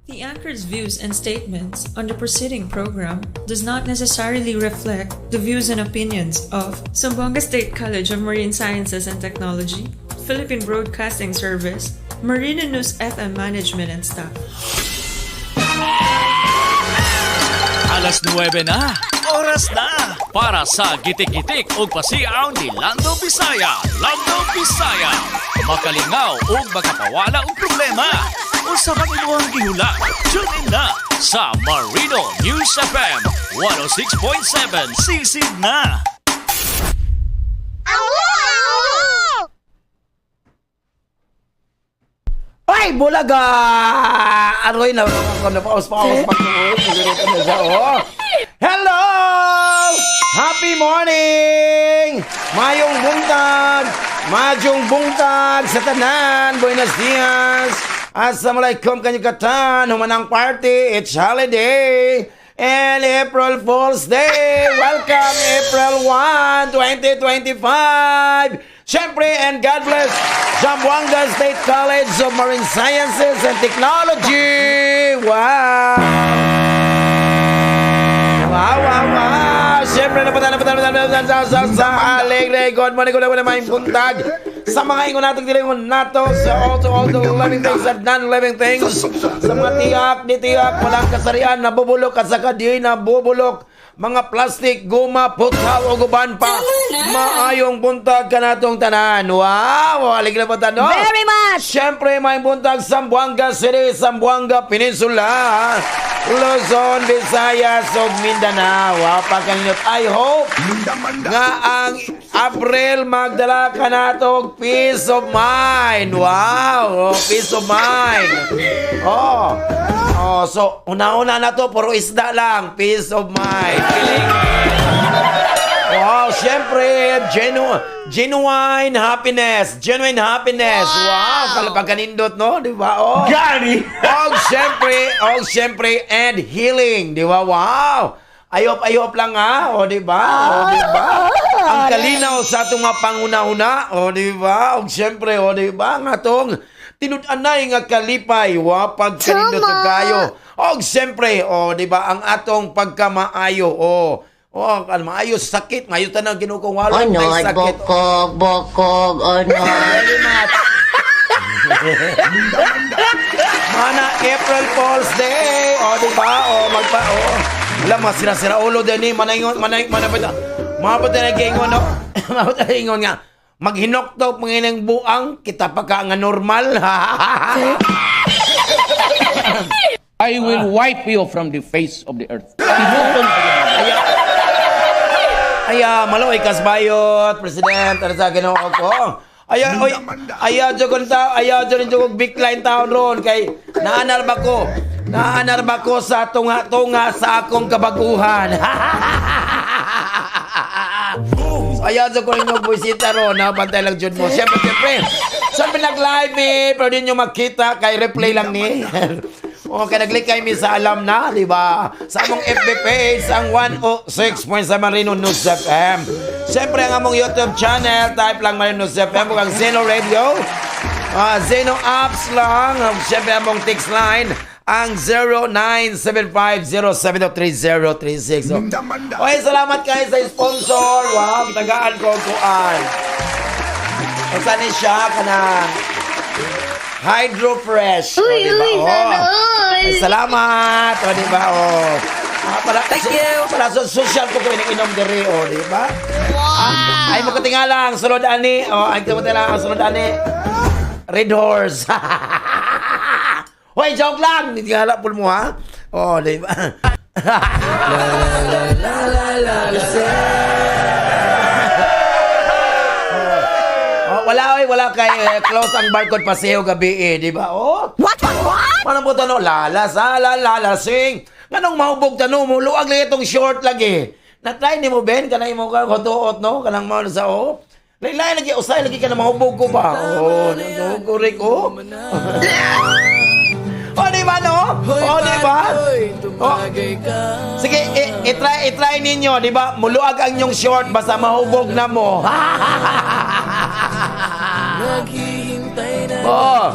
The anchor's views and statements on the preceding program does not necessarily reflect the views and opinions of Zamboanga State College of Marine Sciences and Technology, Philippine Broadcasting Service, Marina News FM Management and staff. Alas 9 na. Oras na para sa gitik-gitik ug pasiaw ni Lando Bisaya. Lando Bisaya. Makalingaw ug makapawala og problema. Unsa man imong gihula? Tune in na sa Marino News FM 106.7. Sisid na. Awo! Ay, bulaga! Aroy na ako na paus paus pa ko. Hello! Happy morning! Mayong buntag! Madyong buntag sa tanan! Buenos dias! Assalamualaikum kanyo katan! Humanang party! It's holiday! And April Fool's Day! Welcome April 1, 2025! Siyempre, and God bless Zamboanga State College of Marine Sciences and Technology! Wow! Wow! Siyempre, napata, napata, napata, napata, sa alegre. Good morning, good morning, may buntag. Sa mga ingon natin, dilingon nato, sa all to all the living things and non-living things. Sa mga tiyak, di tiyak, walang kasarian, nabubulok at saka di nabubulok. Mga plastic, guma, putaw, o guban pa. Maayong buntag kanatong tanan. Wow! Aligre po no? Very much! Siyempre, may buntag Zamboanga City, Zamboanga Peninsula, Luzon, Visayas, ug Mindanao. Wow, pagkanyot. I hope nga ang April magdala ka nato og peace of mind. Wow, oh, peace of mind. Oh. Oh, so una-una na to puro isda lang, peace of mind. Wow, syempre, genuine happiness. Genuine happiness. Wow, kalapag kanindot, no? Di ba? Oh. Gani! Og syempre, and healing. Di ba? Wow. Ayop, ayop lang ha. O, di ba? O, di ba? Ang kalinaw sa atong mga panguna-una. O, di ba? Og syempre, o, di ba? Ang atong tinud-anay nga kalipay. Wa pagkanindot Tama. kayo. Og syempre, o, di ba? Ang atong pagkamaayo. O, oh, ang maayo sakit, maayo tanang Ginoo kung wala Ano, may sakit. Bokog, bokog, ano. Very much. Mana April Fool's Day. O, di ba? O, magpa, o. Wala, mga sira-sira ulo din eh. Manaingon, manay, manay, mga pa tayo nag-ingon, no? Mga pa tayo ingon nga. Maghinoktok mga inang buang, kita pa ka nga normal. I will wipe you from the face of the earth. Tinutol Ay, ay, maloy kasbayot, President, ano sa Ginoo ko? Ay, oy, ayaw jud ta, ayaw jud jud big line taon ron kay naanar ba ko? Naanar ba ko sa tunga-tunga sa akong kabaguhan? So, ayaw jud ko inyong buwisita ron, ha? Bantay lang jud mo. Siyempre, siyempre. Siyempre nag-live eh, pero di nyo makita kay replay lang ni. O, kaya nag-click kay mi sa alam na, di ba? Sa among FB page, ang 106.7 Marino News FM. Siyempre, ang among YouTube channel, type lang Marino News FM, ug ang Zeno Radio. Ah, Zeno apps lang. Siyempre, among text line, ang 0975-073-036. So, okay, salamat kayo sa sponsor. Wow, kitagaan ko ang kuan. Kung saan ni siya, kanang Hydro Fresh. Uy, O, di ba? uy, Oh. sana all. Ay, salamat. O, di ba? O. Ah, para, Thank you. Para sa social ko ko iniinom diri, o, di ba? Wow. Ay, magkatingala ang sunod ani. O, ay, katingala ang sunod ani. Red Horse. Hoy, joke lang. Hindi nga pul mo, ha? O, di ba? La, la, la, la, la, la, Oh, wala oy, wala kay eh, close ang barcode paseo gabi eh, di ba? Oh. What? Manang po tanong, lala sa la la la sing. Nganong mahubog tanong mo, luag lang itong short lagi. Na-try ni mo Ben, kanang imo ka kutuot no, kanang mao sa oh. Laylay lagi usay lagi ka na mahubog ko ba? Oh, mahubog ko rin ko. Oh, di ba no? Oh, di ba? Oh. Sige, i-try ninyo, di ba? Muluag ang inyong short basta mahubog na mo. Oh,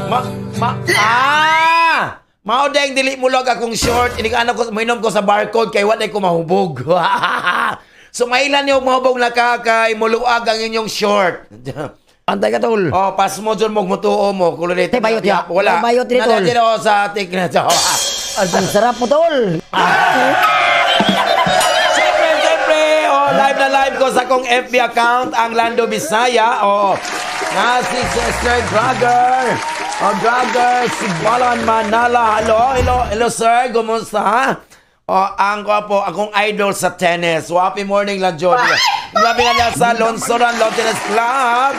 ma, ma, ah! Mao dahing dili mo log akong short, inig ano ko, mainom ko sa barcode kay wala ko mahubog. So mailan niyo mahubog na ka kay muluag ang inyong short. Antay ka, tol. Oh, pas mo dyan mo mutuo mo. Kulo Tay, bayot ya. Wala. Bayot ni, tol. Nadadyan ako sa tikna. Ang sarap mo, tol. Siyempre, siyempre, oh, live na live ko sa akong FB account, ang Lando Bisaya. Oh, na si Sister Dragger. Oh, Dragger, si Balan Manala. Hello, hello, hello, sir. Kumusta? Oh, ang ko po, akong idol sa tennis. So, happy morning lang, Jody. Grabe nga niya sa Lonsoran Lawn Tennis Club.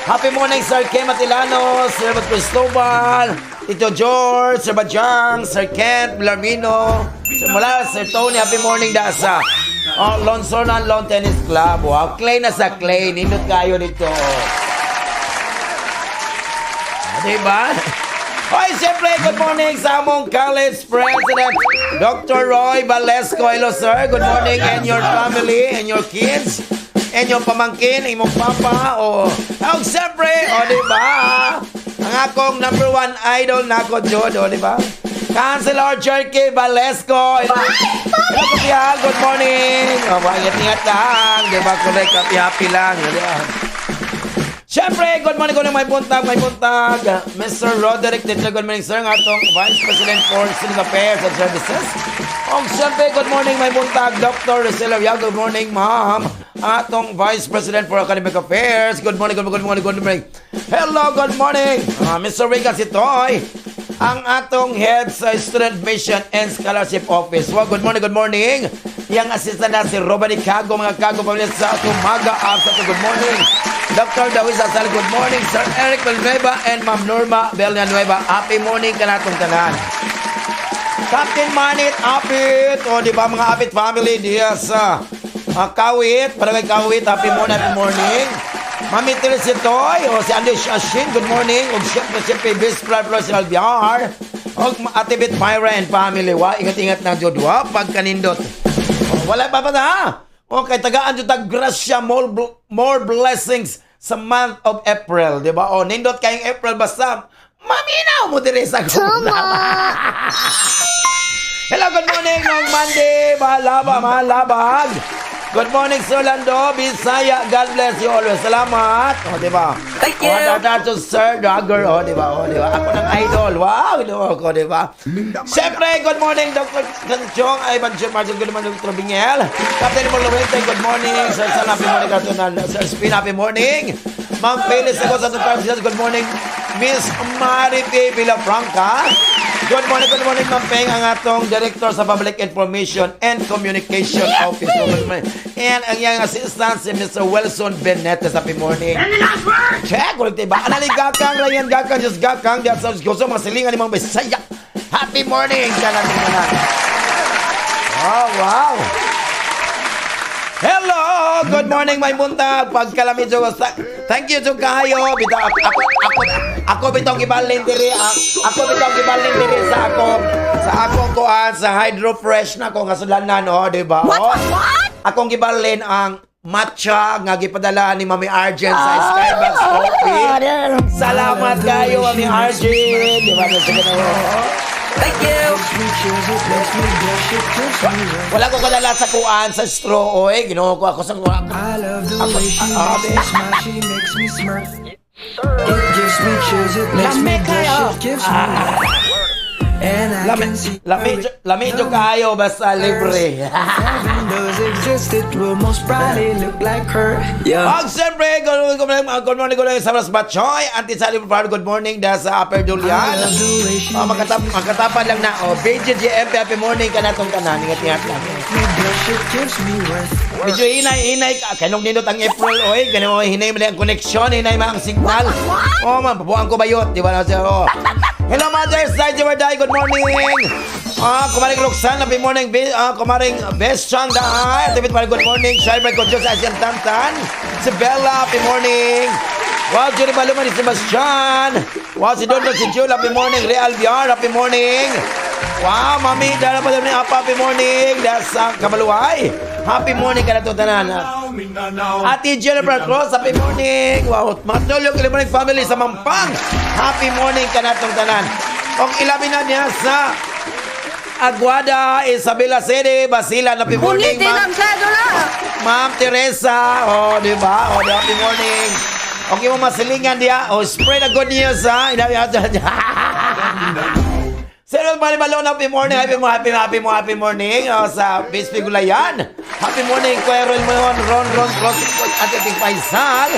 Happy morning, Sir Kim Atilano, Sir Robert Cristobal, Tito George, Sir Bajang, Sir Kent Blarmino, Sir Mula, Sir Tony, happy morning dasa. Oh, Lonsoran Lawn Tennis Club. Wow, clay na sa clay. Nindot kayo nito. Diba? Hoy, siyempre, good morning sa among college president, Dr. Roy Valesco. Hello, sir. Good morning and your family and your kids and your pamangkin, imong papa. O, oh, siyempre, o, diba? Ang akong number one idol na ako, Jod, o, diba? Councilor Jerky Valesco. Hello, hello, Kuya. Good morning. O, ingat-ingat lang. Diba, correct. Happy-happy lang. Diba? Siyempre, good morning ko may buntag, may buntag. Mr. Roderick Titlo, good morning, sir, ang atong Vice President for Student Affairs and Services. Og siyempre, good morning, may buntag, Dr. Rosella Rial, good morning, ma'am. Atong Vice President for Academic Affairs. Good morning, good morning, good morning, good morning. Hello, good morning. Mr. Rica Sitoy, ang atong head sa Student Mission and Scholarship Office. Well, good morning, good morning. Yang assistant na si Robert Cago, mga Cago pamilya sa Tumaga, sa good morning. Dr. Dawis Asal, good morning. Sir Eric Villanueva and Ma'am Norma Villanueva. Happy morning kanatong tanan. Captain Manit Apit, o di ba mga Apit family diya sa Kawit, Barangay Kawit, happy morning, happy morning. Mami Teresitoy, o si Andy Shashin, good morning. O siyempre, siyempre, Vice President Albiar. O Ate Bit Myra and family, wa, ingat-ingat na jud wa, pagkanindot. O, wala pa pa na, ha? Okay, tagaan jud tag grasya, more blessings sa month of April, di ba? O, nindot kayong April, basta maminaw mo diri sa Hello, good morning, Nong Monday. Mahalaba, mahalabag. Good morning, Sir Lando. Bisaya, God bless you always. Salamat. O, di ba? Thank you. O, tata to Sir Dagger. O, di ba? O, di ba? Ako ng idol. Wow, ino ko, di ba? Siyempre, good morning, Dr. Chong. Ivan John Martin. Good morning, Dr. Bingel. Captain Molorente, good morning. Sir San, happy morning. Captain Sir Spin, happy morning. Ma'am Felix ako sa Tuntar, good morning. Miss Maripe Villafranca. Good morning, Ma'am Peng, ang atong Director sa Public Information and Communication Office. Good morning. And ang iyang assistant, si Mr. Wilson Benetes. Happy morning. Check, ulit diba? Anali Gakang, Ryan Gakang, Diyos Gakang, Diyos sa Diyos, mga silingan ni mga Bisaya. Happy morning! Kanan tanan. Oh, wow! Hello! Good morning, may buntag. Pagkalami jud. Thank you jud kayo. Bitaw ako bitong gibalin diri. Ako bitong gibalin diri sa akong kuan sa Hydro Fresh na ko nga sudlanan, oh, di ba? What? Oh. What? Akong gibalin ang matcha nga gipadala ni Mami Arjen sa Skybox Coffee. Salamat kayo, Mami Arjen. Di ba? Sige na, oh. Thank you. Wala ko kadala sa kuan sa straw, oy. Ginoo ko ako sa kuan. I love the Ako, way she ah, makes me smile, she makes me smirk. It gives me chills, it makes me blush, it gives me life. And I Lami, can see lami, her lami jo kayo basta libre. If heaven does exist, it will most probably look like her. Yeah. Og siyempre, good morning, good morning, good morning sa Mas Batchoy, Auntie Sally Faro, good morning dahil sa Upper Dulian. I love the way she Oh, makatapan lang na. Oh, BGGMP, happy morning ka na itong tanan. Ingat-ingat lang. makes me blush, it gives me worth. Medyo hinay-hinay ka. Kanong nindot ang April, oy. Ganun, oy, hinay mo na ang connection, hinay mo ang signal. Oh, man, pabuang ko bayot. Di ba na siya, oh. Hello, mothers. Hi, Day. Good morning. Kumaring Roxanne, happy morning. Kumaring Best Chang Dahay. David Maring, good morning. Shai Mark, Diyos, Asian Tantan. Si Bella, happy morning. Wow, Jerry Baluman, si Sebastian. Wow, si Don, si Jule, happy morning. Real Biar, happy morning. Wow, Mami, dala pa ni Apa, happy morning. That's Kamaluay. Happy morning ka na to, tanan. Ate Jennifer Cruz, happy morning. Wow, mga tulog, good morning family sa Mampang. Happy morning ka na itong tanan. Og ilabi na niya sa Aguada, Isabela City, Basilan. Happy morning, Punitin ma'am. ang sedula! Ma'am Teresa. Oh, di ba? Oh, happy morning. Okay mo masilingan diya. Oh, spread the good news, ha? Inabi Sir Manny Malone, happy morning, happy mo, happy, happy mo, happy morning. Oh, sa Bispi Gulayan. Happy morning, Kuya Ron Ron, Ron, Ron, Ron, at Iting Faisal.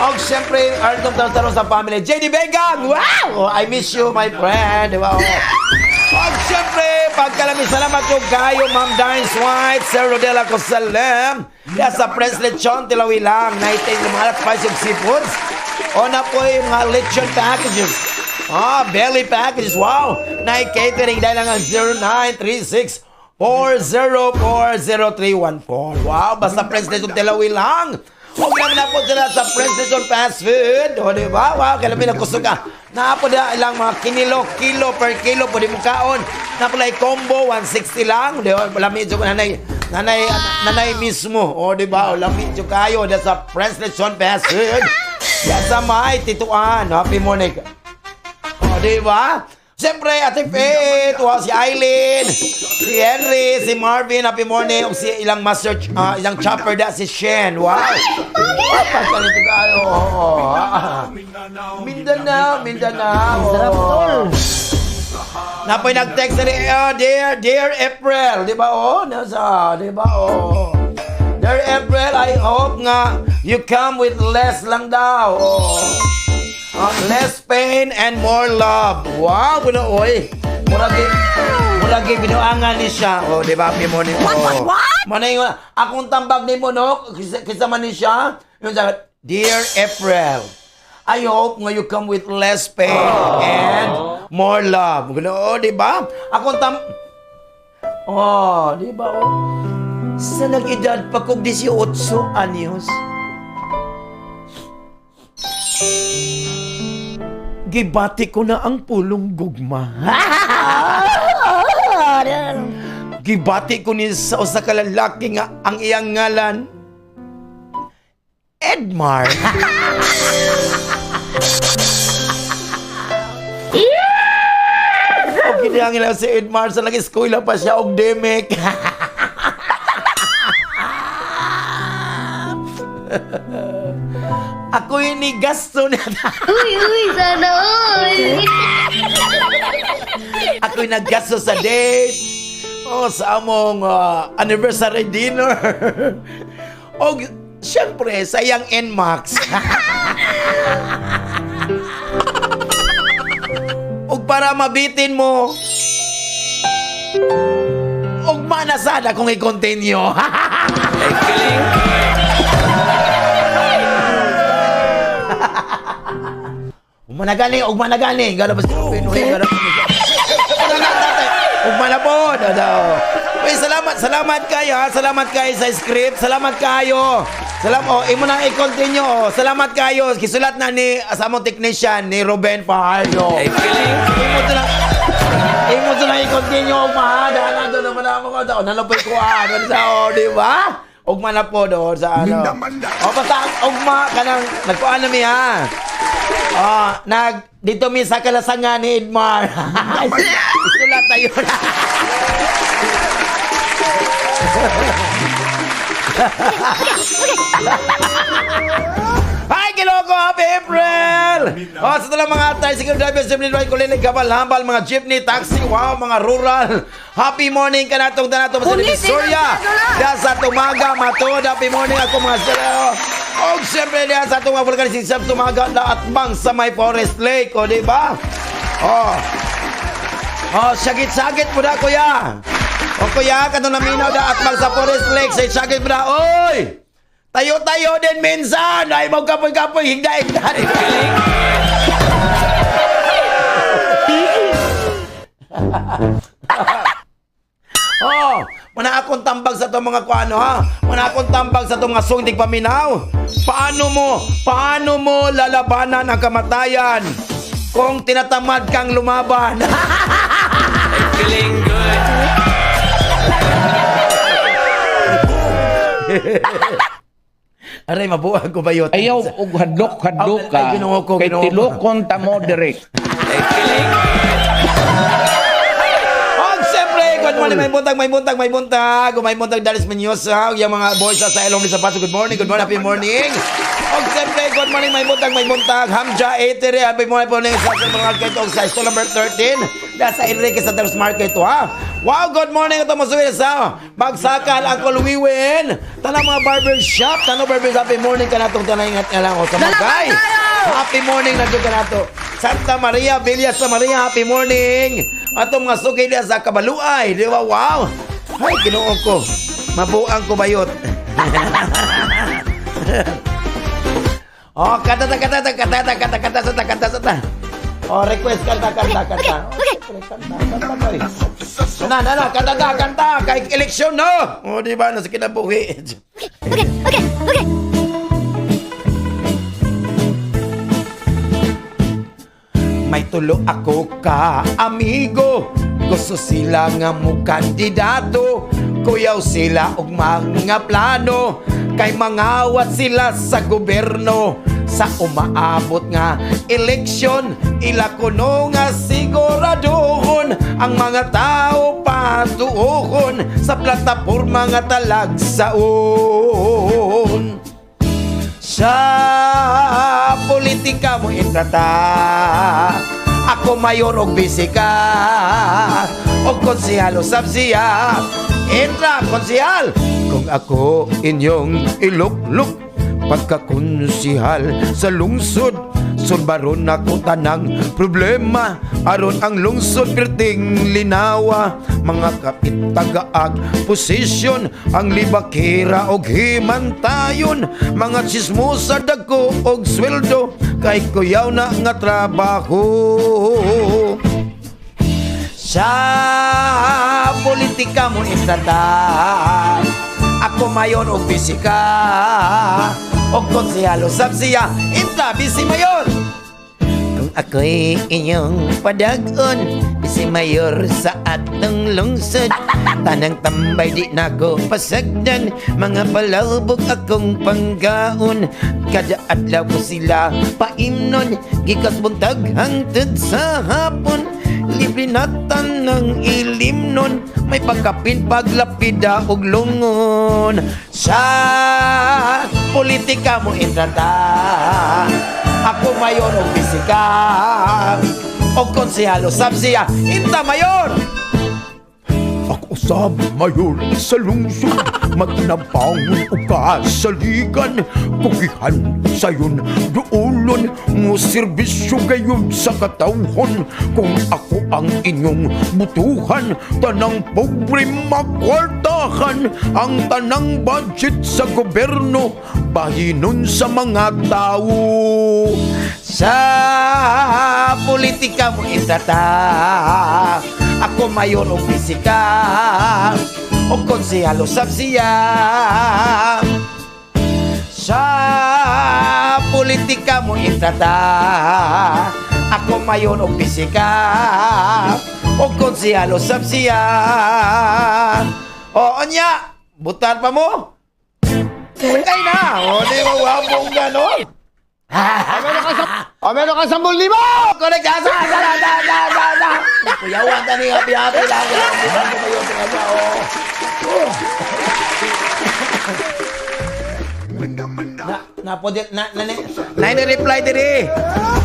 Og siyempre, Arnold Tarong sa family. JD Bengang! Wow! Oh, I miss you, my friend. Di ba? Oh. Og siyempre, pagkalami salamat ko kayo, Ma'am Dines White, Sir Rodela Cosalem, ya sa Prince Lechon, Tilawilang, 19 mga spice of seafoods. O na po yung mga lechon packages. Ah, belly packages. Wow! Night catering dahil lang ang 0936 4040314. Wow, basta Prince Lechon Tilawilang. Huwag naman na po sila sa Prince Lechon Fast Food. O, di ba? Wow, kailan may nagkusog ka. Naapo na ilang mga kinilo, kilo per kilo, pwede mo kaon. Napalay combo, 160 lang. Di ba? Lami dyan ko, nanay, nanay, nanay mismo. O, di ba? O, lami dyan kayo. That's sa Prince Lechon Fast Food. Yan sa may tituan. Happy morning. O, di ba? Siyempre, Ate Faith, wow, si Eileen, si Henry, si Marvin, happy morning, o si ilang master, ilang chopper da, si Shen, wow. Oh, pagkalito kayo, oo. Mindanao, Mindanao. Sarap, tol. Napoy nag-text na ni, oh, dear, dear April, di ba, oh, nasa, di ba, oh. Dear April, I hope nga you come with less lang daw, oh. Less pain and more love. Wow, bueno, oy. Murag binuangan ni siya. Oh, di ba? Happy morning. What, what, Oh. what? Manay nga, akong tambag ni mo, no? Kisa man ni siya. Yung sabi, "Dear April, I hope nga you come with less pain and more love." Bueno, oh, di ba? Akong tam... Oh, di ba? Oh. Sa nag-edad pa kog 18 anyos, gibati ko na ang pulong gugma. Gibati ko ni sa usa ka lalaki nga ang iyang ngalan Edmar. Og gidangin lang si Edmar sa nag-eskwela pa siya og demek. Ako yung ni Gaston. Uy, uy, sana all! Ako'y naggasto sa date. Oh, sa among anniversary dinner. Og siyempre, sa iyang NMAX. Og para mabitin mo, og manasada kung i-continue. Ugma na gani, ugma na gani. Gana ba si Pinoy? Gana ba si Ugma na po. Daw. Uy, salamat, salamat kayo ha. Salamat kayo sa script. Salamat kayo. Salamat, oh, imo nang i-continue. Oh. Salamat kayo. Gisulat na ni sa among technician ni Ruben Fajardo. Imo to lang. Imo to lang i-continue ugma ha. Dahil doon naman ako ko. Nalapay ko ah. Doon sa oh, di ba? Ugma na po doon sa ano. O basta ugma kanang nagkuan na mi ha. Oh, nag dito mi sa kalasangan ni Edmar. Isulat tayo na. Hi, Kiloko! Happy April! Oh, sa talang mga tricycle drivers, jeepney driver, kulilig, kapal, hambal, mga jeepney, taxi, wow, mga rural. Happy morning ka natong tanatong sa Ulitin ang Victoria. cedula! Diyan sa Tumaga, Matod, happy morning ako mga sila. Og siyempre diyan sa Tunga Volcanic System, Tumaga, Laatbang sa may Forest Lake, o di ba? Oh. Oh, sagit-sagit mo na, kuya. O kuya, kato naminaw da atbang sa Forest Lake, sa sagit mo na, oy! Tayo-tayo din minsan! Ay, magkapoy-kapoy, higda-higda. Oh, wala akong tambag sa itong mga kuano ha. Wala akong tambag sa itong mga sungdig paminaw. Paano mo lalabanan ang kamatayan kung tinatamad kang lumaban? Feeling good. Aray, mabuang ko ba yun? Ayaw og hadlok hadlok Ay, ka. Ginoo ko, Kay Ginoo ko. tilokon ta mo direct. Feeling good. Og siyempre, good morning, may buntag, may buntag, may buntag. May buntag, Dalis Menyosa. Ug yung mga boys sa Elom sa Paso. Good morning, happy morning. Og siyempre, good morning, may buntag, may buntag. Hamja 83, happy morning po sa sa market og sa store number 13. Nasa Enrique sa Dalos Market to, ha? Wow, good morning. Ito masuwi sa Bagsakal, Uncle Wiwin. Tanang mga barber shop, tanong barber shop, happy morning ka na itong tanay ingat nga lang o sa Magay. Happy morning na dyan ka na to. Santa Maria, Villa sa Maria, happy morning. Atong mga sugay niya sa Kabaluay, di ba? Wow! Ay, Ginoo ko. Mabuang ko bayot. Oh, kanta ta kanta ta kanta ta kanta kanta ta kanta ta ta. Oh, request kanta kanta kanta. Okay. Kanta kanta boy. Na na na kanta ta kanta kay eleksyon no. Oh, di ba nasa kinabuhi. Okay. May tulo ako ka amigo. Gusto sila nga mo kandidato. Kuyaw sila og mga plano. Kay mangawat sila sa gobyerno. Sa umaabot nga eleksyon, ila kuno nga siguraduhon ang mga tao patuohon sa plataporma nga talagsaon. Sa politika mo intrata. Ako mayor og bisi ka og konsehal usab siya. Entra, konsehal. Kung ako inyong ilukluk pagkakonsehal sa lungsod, sulbaron ako tanang problema aron ang lungsod perting linawa. Mga kapit tagaag posisyon ang libakira og himantayon, mga tsismosa dagko og sweldo kay kuyaw na nga trabaho. Sa politika mo intrata. Ako mayor og bisika og konsehal usab siya. Intra, bisi mayor. Kung ako'y inyong padag-on, bisi mayor sa atong lungsod, tanang tambay di nako pasagdan. Mga palawbog akong panggaon. Kada adlaw ko sila paimnon, gikas buntag hangtod sa hapon. Libre na tanang ilim nun. May pagkapin paglapida og lungon. Sa politika mo intrata. Ako mayor og bisika og konsehal usab siya. Inta mayor. Ako usab mayor sa lungsod, magnabangon og kasaligan, kugihan sayon duolon mo serbisyo gayud sa katawhon. Kung ako ang inyong butuhan, tanang pobre makwartahan. Ang tanang budget sa gobyerno bahinon sa mga tao. Sa politika mo intrata. Ako mayor og bisika og konsehal usab siya. Sa politika mo intrata. Ako mayor og bisika og konsehal usab siya. O onya, butan pa mo. Kay na. O di ba wabong ganon? O, meron kang 10,000! Correct! Asa! Asa! Asa! Asa! Asa! Asa! Kuyawan tani, happy happy lang. Kuyawan ko mayon sa kanya, oh. Oh. Na na po na na na na reply diri.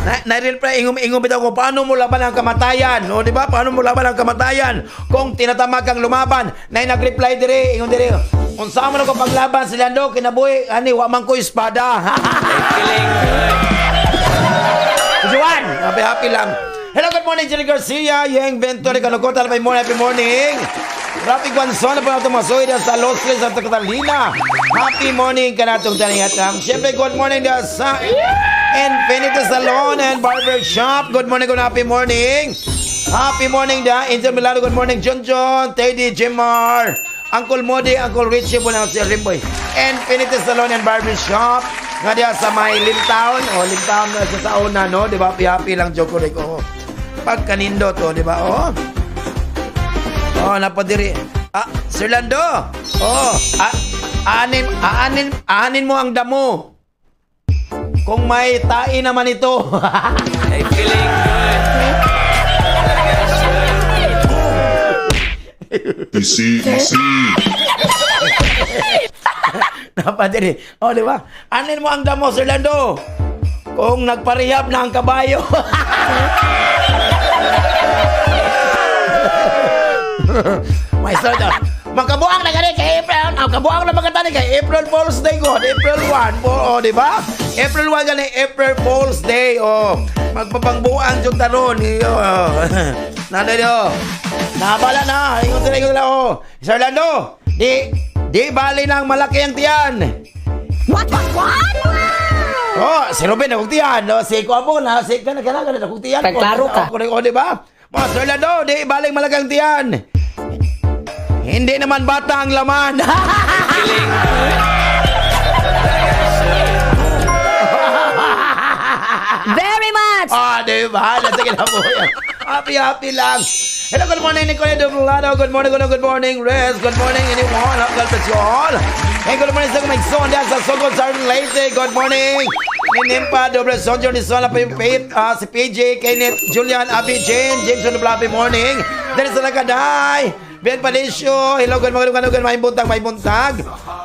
Na na reply ingom ingom bitaw ko paano mo laban ang kamatayan? O di ba? Paano mo laban ang kamatayan kung tinatamag kang lumaban? Na nag-reply diri ingom diri. Unsa man ako paglaban sila do kinabuhi ani wa man ko espada. Juan, happy happy lang. Hello, good morning, Jerry Garcia, Yeng Ventura, Kanukota, happy morning, happy morning. Rafi Guanzon, na po natin mga suwi sa Los Angeles, Santa Catalina. Happy morning ka natong taningat lang. Siyempre, good morning na sa Infinity Salon and Barber Shop. Good morning, good happy morning. Happy morning da, Angel Milano, good morning, John John, Teddy, Jimar, Uncle Modi, Uncle Richie po na si Rimboy. Infinity Salon and Barber Shop. Nga diya sa may Limtown. O, Limtown na siya sa una, no? Di ba? Happy lang, Joko Rico. Oh. Pagkanindot, oh, di ba? Oh. Oh, napadiri. Ah, Sir Lando. Oh, ah, aanin, aanin, aanin mo ang damo. Kung may tae naman ito. Hey, feeling good. Easy, easy. Dapat din eh. O, di ba? Anin mo ang damo, Sir Lando? Kung nagparehab na ang kabayo. May na. Makabuang na gani kay April. Ang kabuang na magkatani kay April Fool's Day ko. April 1 po, oh, di ba? April 1 gani April Fool's Day. Oh, magpapangbuang jud taron. Iyo. Nanay do. Nabala na. Ingon sila, oh. Sir Lando, di di bali nang malaki ang tiyan. What, what, what? Oh, si Ruben akong tiyan. No, si Kuya na, si kana kana kana akong tiyan. Nagklaro ka. Oh, oh, di ba? Mga Sir Lando, di baling malaki ang tiyan. Hindi naman bata ang laman. Very much! Ah, di ba? Nasa kinabuhi. Happy, happy lang. Hello, good morning, Nicole Dublado. Good morning, good, good morning, Riz. Good morning, anyone. God bless you all. Hey, good morning sa mga son sa Sugod, Sir Leyte. Good morning. Ninimpa, Doble Sonjo, ni Sola, Faith, si PJ, Kenneth, Julian, Abby, Jane, James, Happy morning. Dennis Nakaday, Ben Palicio, hello, good morning, good morning, may buntag, may buntag.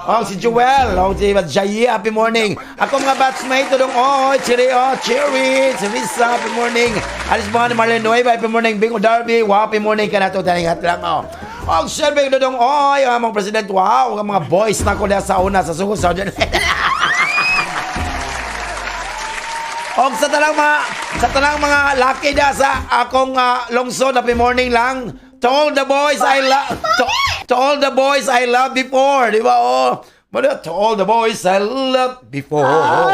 Oh, si Joel, oh, si Jai, happy morning. Ako mga batchmate, tudong, oh, Chiri, oh, Cherry, si Risa, happy morning. Alis mga ni Marlene Nueva, happy morning. Bingo Darby, wow, happy morning ka na to, taningat lang, oh. Oh, siyempre, tudong, oh, yung among president, wow, ang mga boys na ko sa una, sa sugod, sa Og sa tanang mga laki da sa akong lungsod, happy morning lang. To all the boys I love to all the boys I love before, di ba? Oh. But to all the boys I loved before. Oh,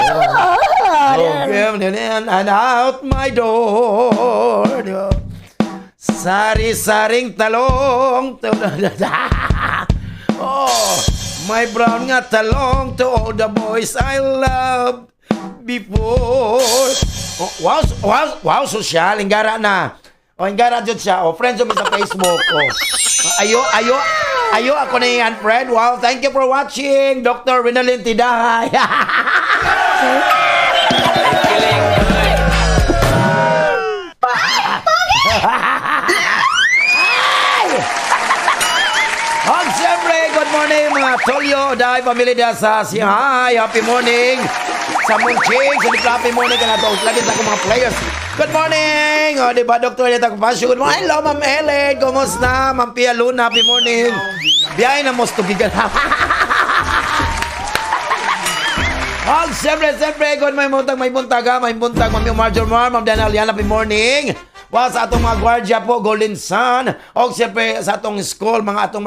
in and out my door. Di ba? Sari-saring talong. Oh, my brown nga talong to all the boys I loved before. Oh, wow, wow, wow, social. Ingara na. Oh, ingara jud siya. Oh, friends mo sa Facebook. Oh. Ayo, ayo, ayo ako na yan, friend. Wow, thank you for watching, Dr. Rinalyn Tidahay. Og siyempre, good morning mga Tolyo, dahil pamilya sa Sihay. Happy morning sa Munching, sa Dipla, happy morning ka na to. Lagi sa akong mga players. Good morning! O, di ba, Dr. Elita Compasio? Good morning. Hello, Ma'am Ellen. Kumusta? Ma'am Pia Luna, happy morning. Biyahe na mo, tugigan. Og siyempre, siyempre, good may buntag, ha, may buntag, Ma'am Marjor Mar, Ma'am Dana Aliana, happy morning. Wow, sa atong mga gwardiya po, Golden Sun. Og siyempre, sa atong school, mga atong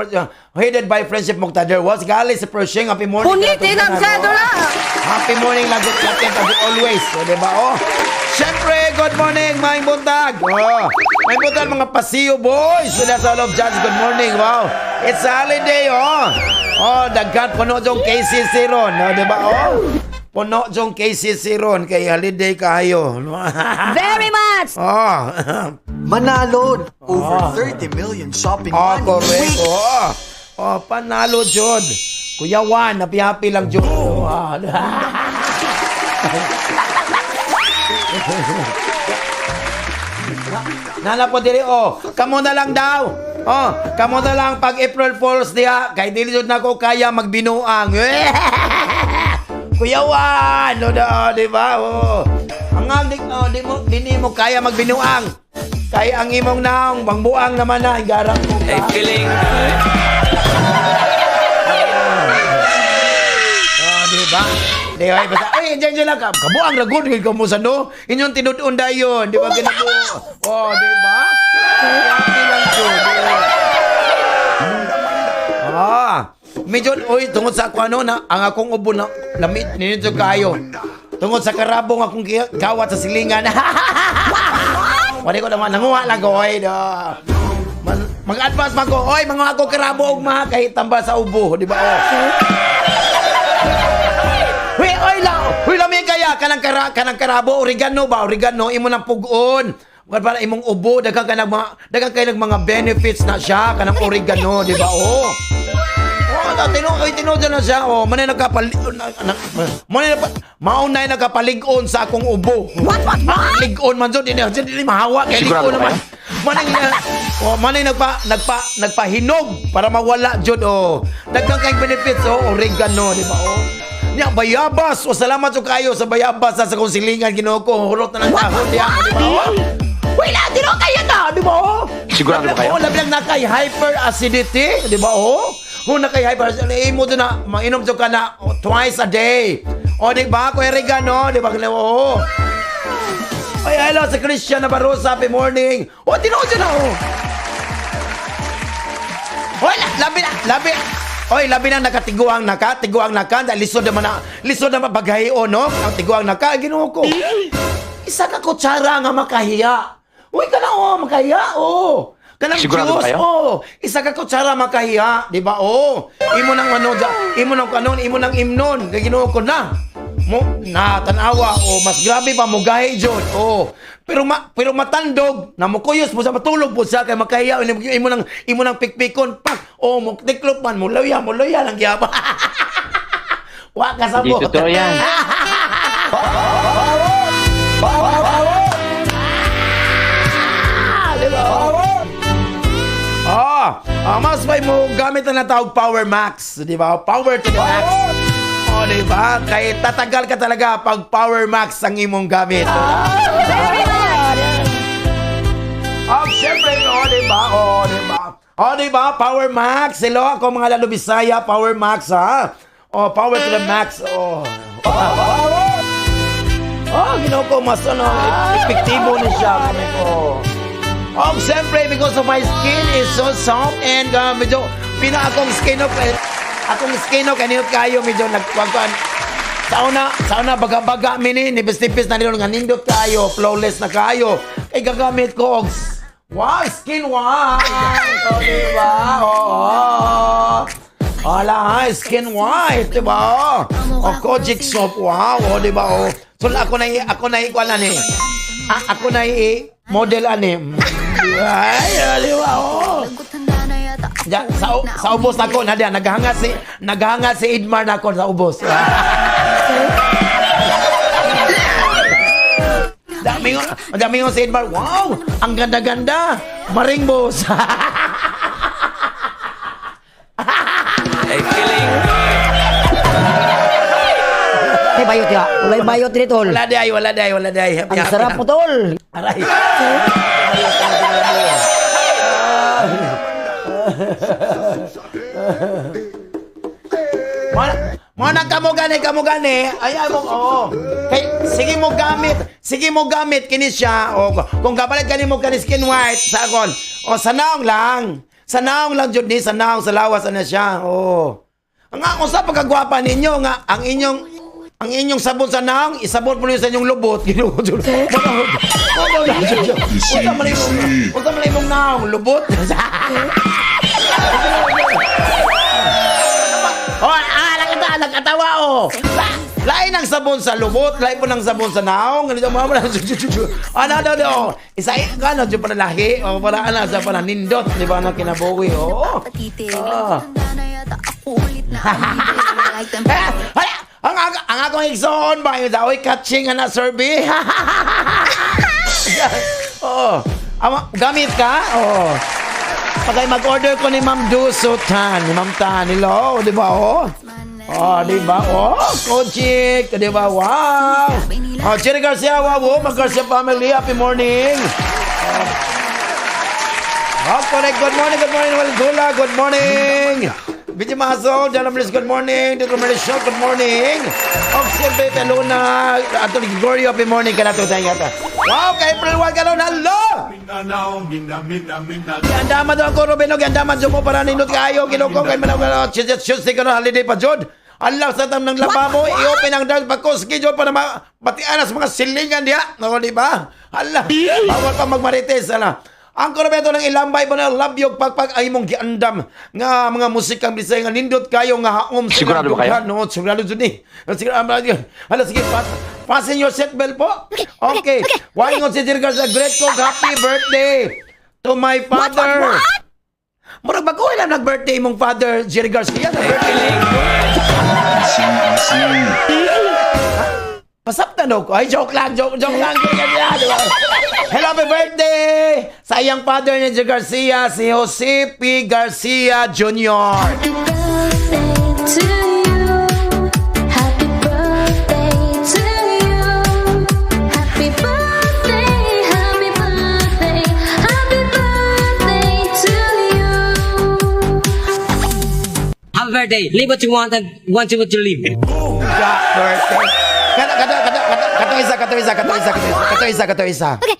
headed by Friendship Muqtadir. Was gali si Pershing, happy morning. Punitin ang sedula! Happy morning lang natin as always. So, di ba? Oh. Siyempre, good morning, may buntag. Oh. May buntag mga Pasio boys. So, that's all of Judge. Good morning. Wow. It's a holiday, oh. Oh, daghan puno jong KCC ron, oh, di ba? Oh. Puno jong KCC ron kay holiday kayo. Very much! Oh. Manalo! Over 30 million shopping Oh, money correct. week. Oh. Oh, panalo jud. Kuya Juan, happy-happy lang jud. Oh. Nala po diri oh. Kamo na lang daw. Oh, kamo na lang pag April Fools diha kay dili jud nako kaya magbinuang. Kuya Juan, no da, di ba? Oh. Ang ang di, oh, di mo dili mo kaya magbinuang. Kay ang imong naong bangbuang naman na garang mo ka. Feeling Oh, di ba? Di ba? Basta, ay, diyan diyan lang ka. Kabuang ra gud ka mo sa no. Inyong tinud-on dayon, di ba kinabu? Oh, di ba? Happy lang jud. Ah, medyo oy tungod sa ako ano na ang akong ubo na lamit ninyo kayo. Tungod sa karabong akong gawat sa silingan. Wala ko naman nanguha lang ko oy. Da. Mag-advance man ko, oy, mga ako karabong ma kay tambal sa ubo, di ba? Oh. Huy, oy la, huy lami kaya kanang kanang karabo oregano ba, oregano imo nang pugon. Wala para imong ubo daghan ka nag mga daghan kay nag mga benefits na siya kanang oregano, di ba? Oh. Oh, na tinuod tinuod na siya. Oh, manay nagkapal na, manay na mao na nagkapalig-on sa akong ubo. What, what? Lig-on man jud, dili dili mahawa kay lig-on naman. Manay na, oh, manay nagpa nagpahinog para mawala jud, oh. Daghan kay benefits, oh, oregano, di ba, oh. Nya bayabas, o salamat jud kayo sa bayabas sa akong silingan, Ginoo ko, hurot na lang dahon diya, di ba? Oh. Wala, di na kaya na, di ba? Oh? Sigurado ba kayo? Oh, labi lang na kay hyperacidity, di ba? Oh. Kung na kay hyperacidity, imo do na, mainom jud ka na, oh, twice a day. O, di ba? Kuya Regano, di ba? Oo. Ay, hello sa Christian Navarro, happy morning. O, tinuod na, oh. Hoy, labi na, labi. Oy, labi na nakatiguang naka, dahil lisod naman na, lisod naman bagay o, no? Ang tiguang naka, Ginoo ko. Isa ka kutsara nga makahiya. Uy, ka na, oh, makahiya, oh. Kanang Sigurado juice, ba kayo? oh. Isa ka kutsara makahiya, di ba? Oh. Imo nang ano, imo nang kanon, imo nang imnon, kay Ginoo ko na. Mo na tanawa, oh, mas grabe pa mo gahi jud. Oh. Pero matandog na mukuyos mo sa matulog po siya kay makahiya imo nang pikpikon pak. Oh, mo tiklop man mo luya lang gyapon. Wa ka Hindi sabot. totoo yan. Ah, di ba? Ah, mas may mo gamit na natawag Power Max, di ba? Power to the max. Oh, di ba? Kay tatagal ka talaga pag Power Max ang imong gamit. Very much. Oh, siyempre, oh, di ba? Oh, di ba? Oh, di ba? Power Max. Hello, ako mga Lalo Bisaya, Power Max, ha? Oh, power to the max. Oh. Oh, Ginoo ko, mas ano, epektibo ni siya. Oh. Oh, siyempre, because of my skin is so soft and medyo, pina akong skin of, eh, akong skin of, kanino kayo, medyo nagkwagkuan. Sa una, baga-baga mi ni, nipis-nipis na nilo, nga nindot kayo, flawless na kayo. Kay gagamit ko, og, wow, skin white! Oh, di ba? Oo. Wala, ha, skin white, di ba? O, Kojic soap, wow, o, di ba? O. So, ako na, ikuan na ni. Ah, ako na i model ani. Ay, di ba? Oh. Ja, sa ubos ako na diyan naghanga si Idmar na ako sa ubos. Dami ng si Idmar. Wow, ang ganda-ganda. Maring boss. Ay, feeling May bayot ya. Walay bayot diri, tol. Wala day, wala day, wala day. Ang sarap mo, tol. Aray. Mo na kamo gani. Ay ay mo, oo. Kay sige mo gamit kini siya. O kung kapalit kani mo kani skin white sa akon. O sa naong lang. Sa naong lang jud ni, sa naong, sa lawas ana siya. Oo. Ang ako sa pagkagwapa ninyo nga ang inyong sabon sa naong isabon po ninyo sa inyong lubot. Ginoo jud. Unsa man imong naong lubot? Oh, ah, nakatawa oh. Lain ang sabon sa lubot, lain po ng sabon sa naong. Ano mo ano ano ano. Isa ano jud para lahi o para ana sa para nindot, di ba, na kinabuhi. Oo. Ah. Eh, hala, ang akong igsoon ba yung oy catching ana survey. Oo. Ama, gamit ka? Oo. Pagay mag-order ko ni Ma'am Duso Tan, ni Ma'am Tan, hello, di ba? Oh. Oh, di ba? Oh, Kojic, di ba? Wow. Oh, Jerry Garcia, wow, oh, Mag Garcia family, happy morning. Oh, correct. Good morning, Walgula. Good morning. Bidyo Maso, Jana Bliss, good morning. Dito Marisol, good morning. Oh, siyempre, Teluna, Anthony Gregorio, happy morning ka na to. Wow, kay April 1 ka nun, hello! Giandaman daw ako, Ruben, giandaman mo para nindot kayo, kinuko, kay manang, Tuesday ka na, holiday pa, Jod. Allah sa tam ng lababo, i-open ang dance pagkuski, Jod, para batian sa mga silingan diya. No, di ba? Allah, bawal pa magmarites, ala. Ang Roberto ng ilambay ba na labyog pagpag ay mong giandam nga mga musikang Bisaya nga nindot kayo nga haom sa Sigurado ba kayo? No, sigurado jud ni. Sigurado. Hala, sige, fasten your seatbelt po. Okay. Why si Jerry Garcia, great ko, happy birthday to my father. Murag bago lang nag-birthday mong father, Jerry Garcia. Nag-birthday. Masaptan daw ko. Ay, joke lang, joke, joke lang. Joke lang, di ba? Hello, happy birthday! Sa iyang father ni J. Garcia, si Jose P. Garcia Jr. Happy birthday to you. Happy birthday to you. Happy birthday, happy birthday, happy birthday to you. Happy birthday. Live what you want and want to what you live. Ga birthday. Kato, kato, kato, kato, kato isa, kato isa, kato isa, kato isa, kato isa, kato isa. Okay.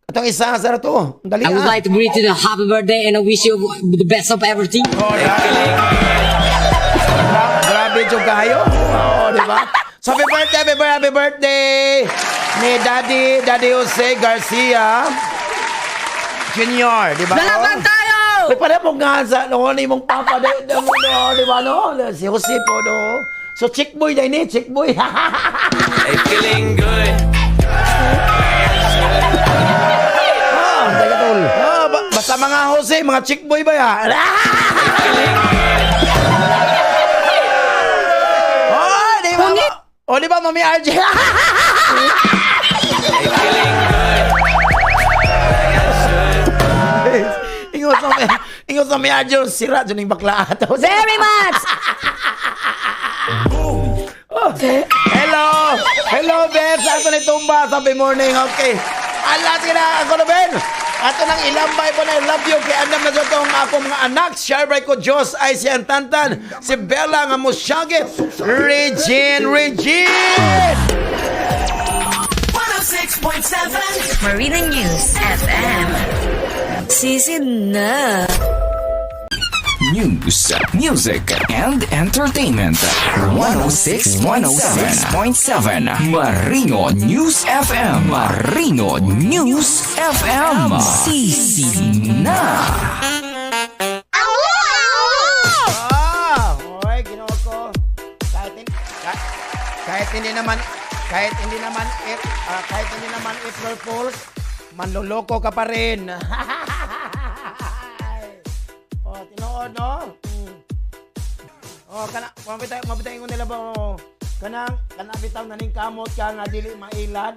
Katong isa, sara to. Ang Dali I would ah. like to greet you the happy birthday and I wish you the best of everything. Oh, yeah. Grabe yung kayo. Oo, di ba? So, happy birthday, happy birthday, happy birthday ni Daddy, Daddy Jose Garcia Jr., di ba? Lalaban tayo! May pareho mo nga sa no, ni mong papa di, di, mo, no, di ba no? Si Jose po no. So chick boy dahil ni, chick boy. Feeling good. Ah, teka tol. Ah, basta mga Jose, mga chick boy ba ya? Oh, di ba? Oh, di ba, Mami RJ? Ingon sa Mami RJ, sira dyan yung bakla ato. Very much! Oh, hello! Hello, Ben! Sa ato ni Tumba, sabi morning, okay. Ala, sige na, ako na, Ben! Ato nang ilambay po na I love you kay andam na dyan tong ako mga anak. Share ko Diyos ay si Antantan, si Bella nga musyage, Regine, Regine! 106.7 Marina News FM. Season na. News, music, and entertainment. 106.7 Marino News FM. Marino News FM. Sisi na. Ah, oy, Ginoo ko. Kahit hindi naman kahit hindi naman kahit hindi naman April Fools, manloloko ka pa rin. Oh, tinuod no? Oh, kana mabitay mabitay ingon nila ba oh. Kanang kana bitaw naning kamot ka nga dili mailad.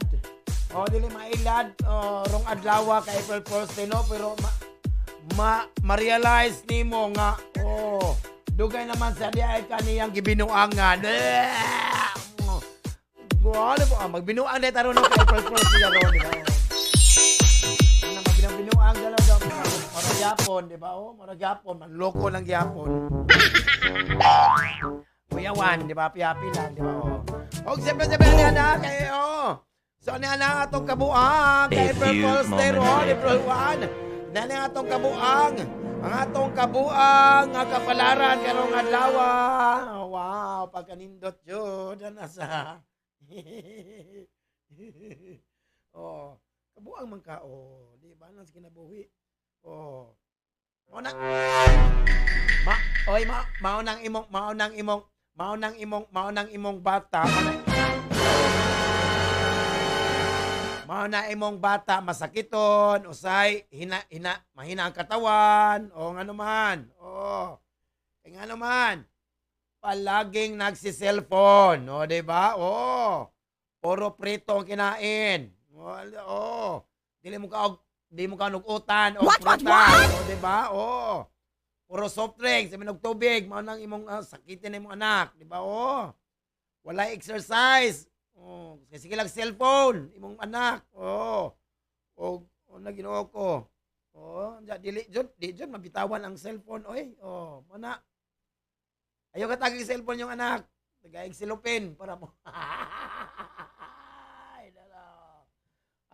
Oh, dili mailad oh, rong adlaw ka April Fools Day no, pero ma, ma ma-realize nimo nga oh, dugay naman sa di ay kaniyang gibinuangan. Ano po, ah, magbinuang na taron no kay April Fools Day ron, di ba? Ano magbinuang dalaw daw. Mara gyapon, di ba? Oh, mara gyapon, manloko lang gyapon. Kuyawan, di ba? Piyapi lang, di ba? Oh. Og siyempre, siyempre, ano na, kay, oh. So, ano na atong kabuang, kay A April few Fools Day moments ron, later. April 1. Nani ang atong kabuang, ang atong kabuang, nga kapalaran, karong adlaw. Oh, wow, pagkanindot yun, nasa. Oh, kabuang man ka, oh, di ba? Nasa kinabuhi. Oh. Mao na Ma, oy, ma, mao nang imong, mao nang imong, mao nang imong, mao nang imong bata, mao na imong bata masakiton, usay hina hina mahina ang katawan, o ngano man. Oo. Kay ngano man, palaging nagsi-cellphone, o di ba? Oo. Puro prito ang kinain. Oo. Dili mo ka og di mo ka utan o What, what, prutas, o di ba? Oo. Puro soft drinks, og tubig, mao nang imong sakitin na imong anak, di ba? Oo. Wala exercise. Oh, sige lang cellphone, imong anak. Oo. O, o na Ginoo ko. Oo, dili jud, di jud mabitawan ang cellphone oy. Oh, mana. Ayaw ka tagig cellphone yung anak. Tagaig silupin para mo. Ay, dala.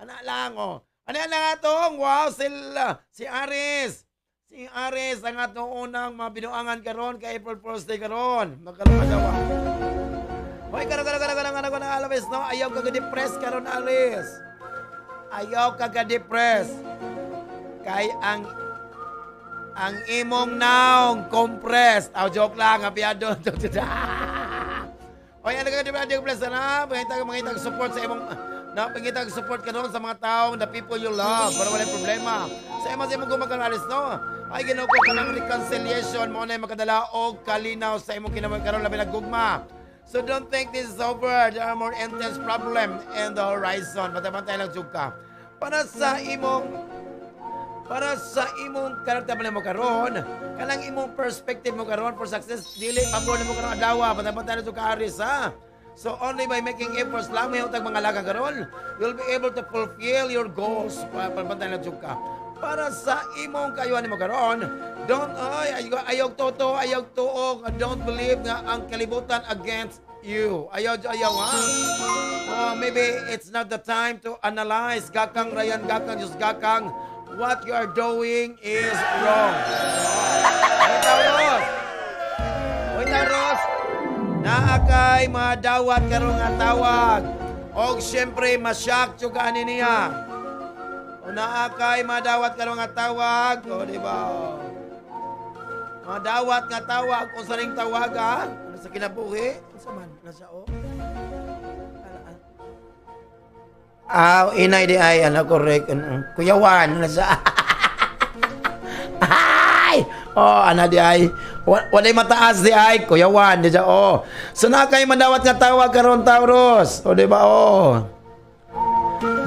Anak lang oh. Ano yan lang atong? Wow, sila, si Aris. Si Aris ang atong unang mga binuangan karon kay April Fool's Day karon. Magkaroon ka daw. Hoy, karon karon karon karon karon karon Aris no. Ayaw ka ga-depress karon Aris. Ayaw ka ga-depress. Kay ang imong naong compressed. Aw, joke lang, apiyado. Oy, ano ka depress na? Pangitag mangitag support sa imong na pangitag support karon sa mga taong the people you love para wala problema. Sa imo sa imong gumagano Aris no. Ay Ginoo ko kanang reconciliation mo na makadala og kalinaw sa imong kinabuhi karon labi na gugma. So don't think this is over. There are more intense problem in the horizon. Bantay-bantay lang jud ka. Para sa imong karakter mo karon, kanang imong perspective mo karon for success, dili pabor nimo karon adlaw. Bantay-bantay lang jud ka, Aries, ha. So only by making efforts lang may utag mga lagang karon, you'll be able to fulfill your goals. Bantay lang jud ka. Para sa imong kayuhan nimo karon, don't ay ayaw, ayaw toto, ayaw tuog, don't believe nga ang kalibutan against you. Ayaw ayaw, ha. Oh, maybe it's not the time to analyze. Gakang Ryan, gakang Diyos, gakang what you are doing is wrong. Oy, Taurus! Oy, Taurus! Naa kay madawat karon nga tawag. Og syempre, masyak jud ka ani niya. O naa kay madawat karon nga tawag, o di ba? Madawat nga tawag kung sa ring tawag, ha? Ano sa kinabuhi? Unsa man nasa o? Ah, inay di ay ano correct. Ano, kuyawan nasa. Ay! Oh, ana di ay. Walay mataas di ay, kuyawan di siya. Oh. So naa kay madawat nga tawag karon, Taurus. O di ba? Oh.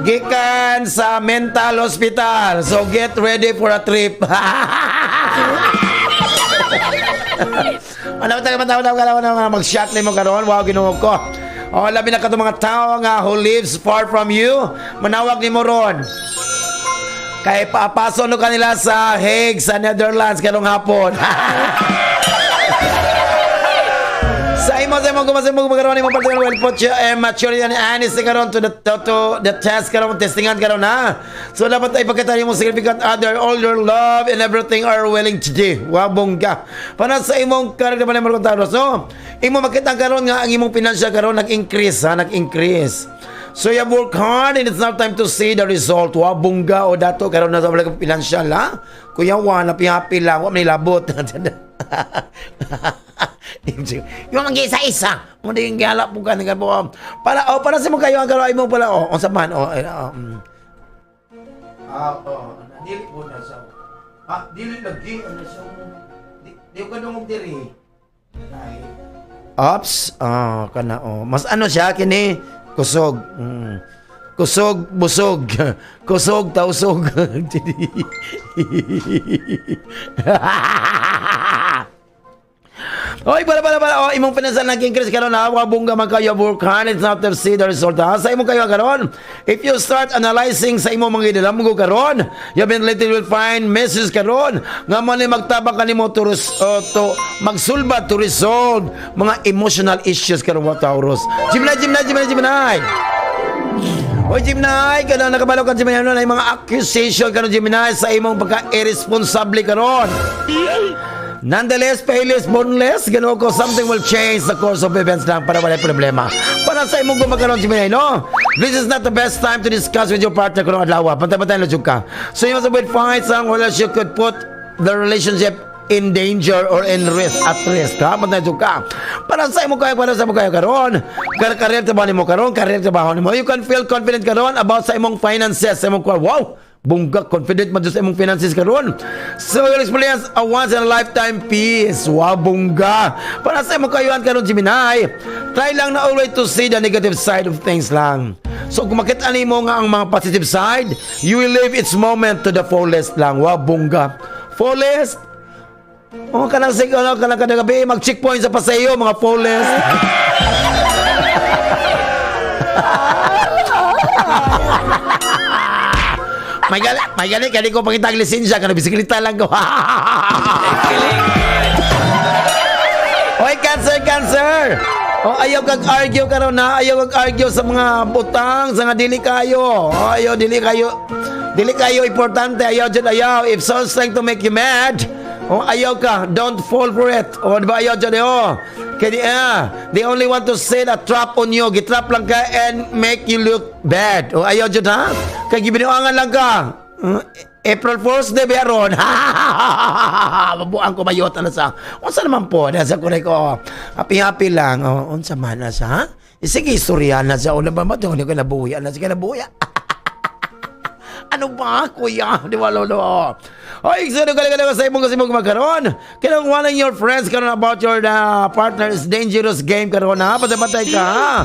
Gikan sa mental hospital. So get ready for a trip. Ano tayo man tawag tawag tawag mag-shot nimo karon? Wow, Ginoo ko. Oh, labi na katong mga tao nga who lives far from you, manawag nimo ron. Kay papaso no kanila sa Hague sa Netherlands karong hapon. Sa imo sa imo karon imo partner will put your maturity and honesty karon to the test karon, testingan karon, ha. So dapat ay pagkatari mo significant other all your love and everything are willing to do. Wa bongga. Para sa imong karakter man mo, Taurus, no? Imo makita karon nga ang imong financial karon nag-increase, ha, nag-increase. So you have worked hard and it's now time to see the result. Wa bongga o dato karon na sa wala financial, ha. Kuya wa na happy lang, wa man labot. Yung mga isa-isa, mo di yung gala po ka po. Para oh, para sa mo kayo ang karon mo pala oh, unsa man oh, eh, oh. Ah, oh, dili po na siya. Ah, dili lagi ano siya. Di, di ko dungog diri. Ay. Ops, ah, kana oh. Mas ano siya kini kusog. Kusog, busog. Kusog, tausog. Oy, para para para. Oh, imong pinansan nag-increase karon ha. Wa bongga man kayo work hard. It's not to see the result, ha. Sa imong kayo karon. If you start analyzing sa imong mga idalamo karon, you been little will find messages karon nga mo ni magtabang kanimo to magsulba to resolve mga emotional issues karon wa, Taurus. Gemini, Gemini, Gemini, Gemini. Oy, Gemini, kanang nakabalo ka, Gemini, ano na yung mga accusation karon, Gemini, sa imong pagka-irresponsible karon. Nonetheless, payless, boneless, gano'n ko, something will change the course of events lang para wala problema. Para sa imong gumakaroon, Gemini, no? This is not the best time to discuss with your partner kung adlaw. Pantay-pantay na jud ka. So you must avoid fights ang wala you could put the relationship in danger or in risk, at risk, ha? Pantay jud ka. Para sa imong kayo karon, career trabaho nimo karon, career trabaho nimo. You can feel confident karon about sa imong finances, sa imong wow! Bongga, confident man jud sa imong finances karon. So you'll experience a once in a lifetime peace. Wow, bongga. Para sa imong kayuhan karon, Gemini, try lang na always to see the negative side of things lang. So kung makita nimo nga ang mga positive side, you will live its moment to the fullest lang. Wow, bongga. Fullest. Oh, kanang sig ano, kanang kada gabi mag-checkpoint sa paseo, mga fullest. May gali, may gali, kaya di ko pakita ang lisensya, kanang bisikleta lang ko. Hoy, Cancer, Cancer! Oh, ayaw kag argue karon na, ayaw kag argue sa mga butang, sa nga dili kayo. Oh, ayaw dili kayo. Dili kayo importante, ayaw jud ayaw. If someone's trying to make you mad, oh, ayaw ka, don't fall for it. Oh, di ba ayaw jud oh. Kaya they only want to set a trap on you. Gitrap lang ka and make you look bad. Oh, ayaw jud ha. Kay gibinuangan lang ka. April Fool's Day ba ron? Mabuang ko mayot ano sa. Unsa naman po? Nasa ko ko. Happy happy lang. Oh, unsa man na siya, ha? Eh, sige, istorya na siya. Una ba ba? Hindi ko nabuhi. Ano, sige, nabuhi. Ano ba, kuya? Di ba, lolo? Oy, sino galing galing sa imong kasi mo magkaroon? Kanang one of your friends karon about your partner is dangerous game karon ha. Patay ka ha.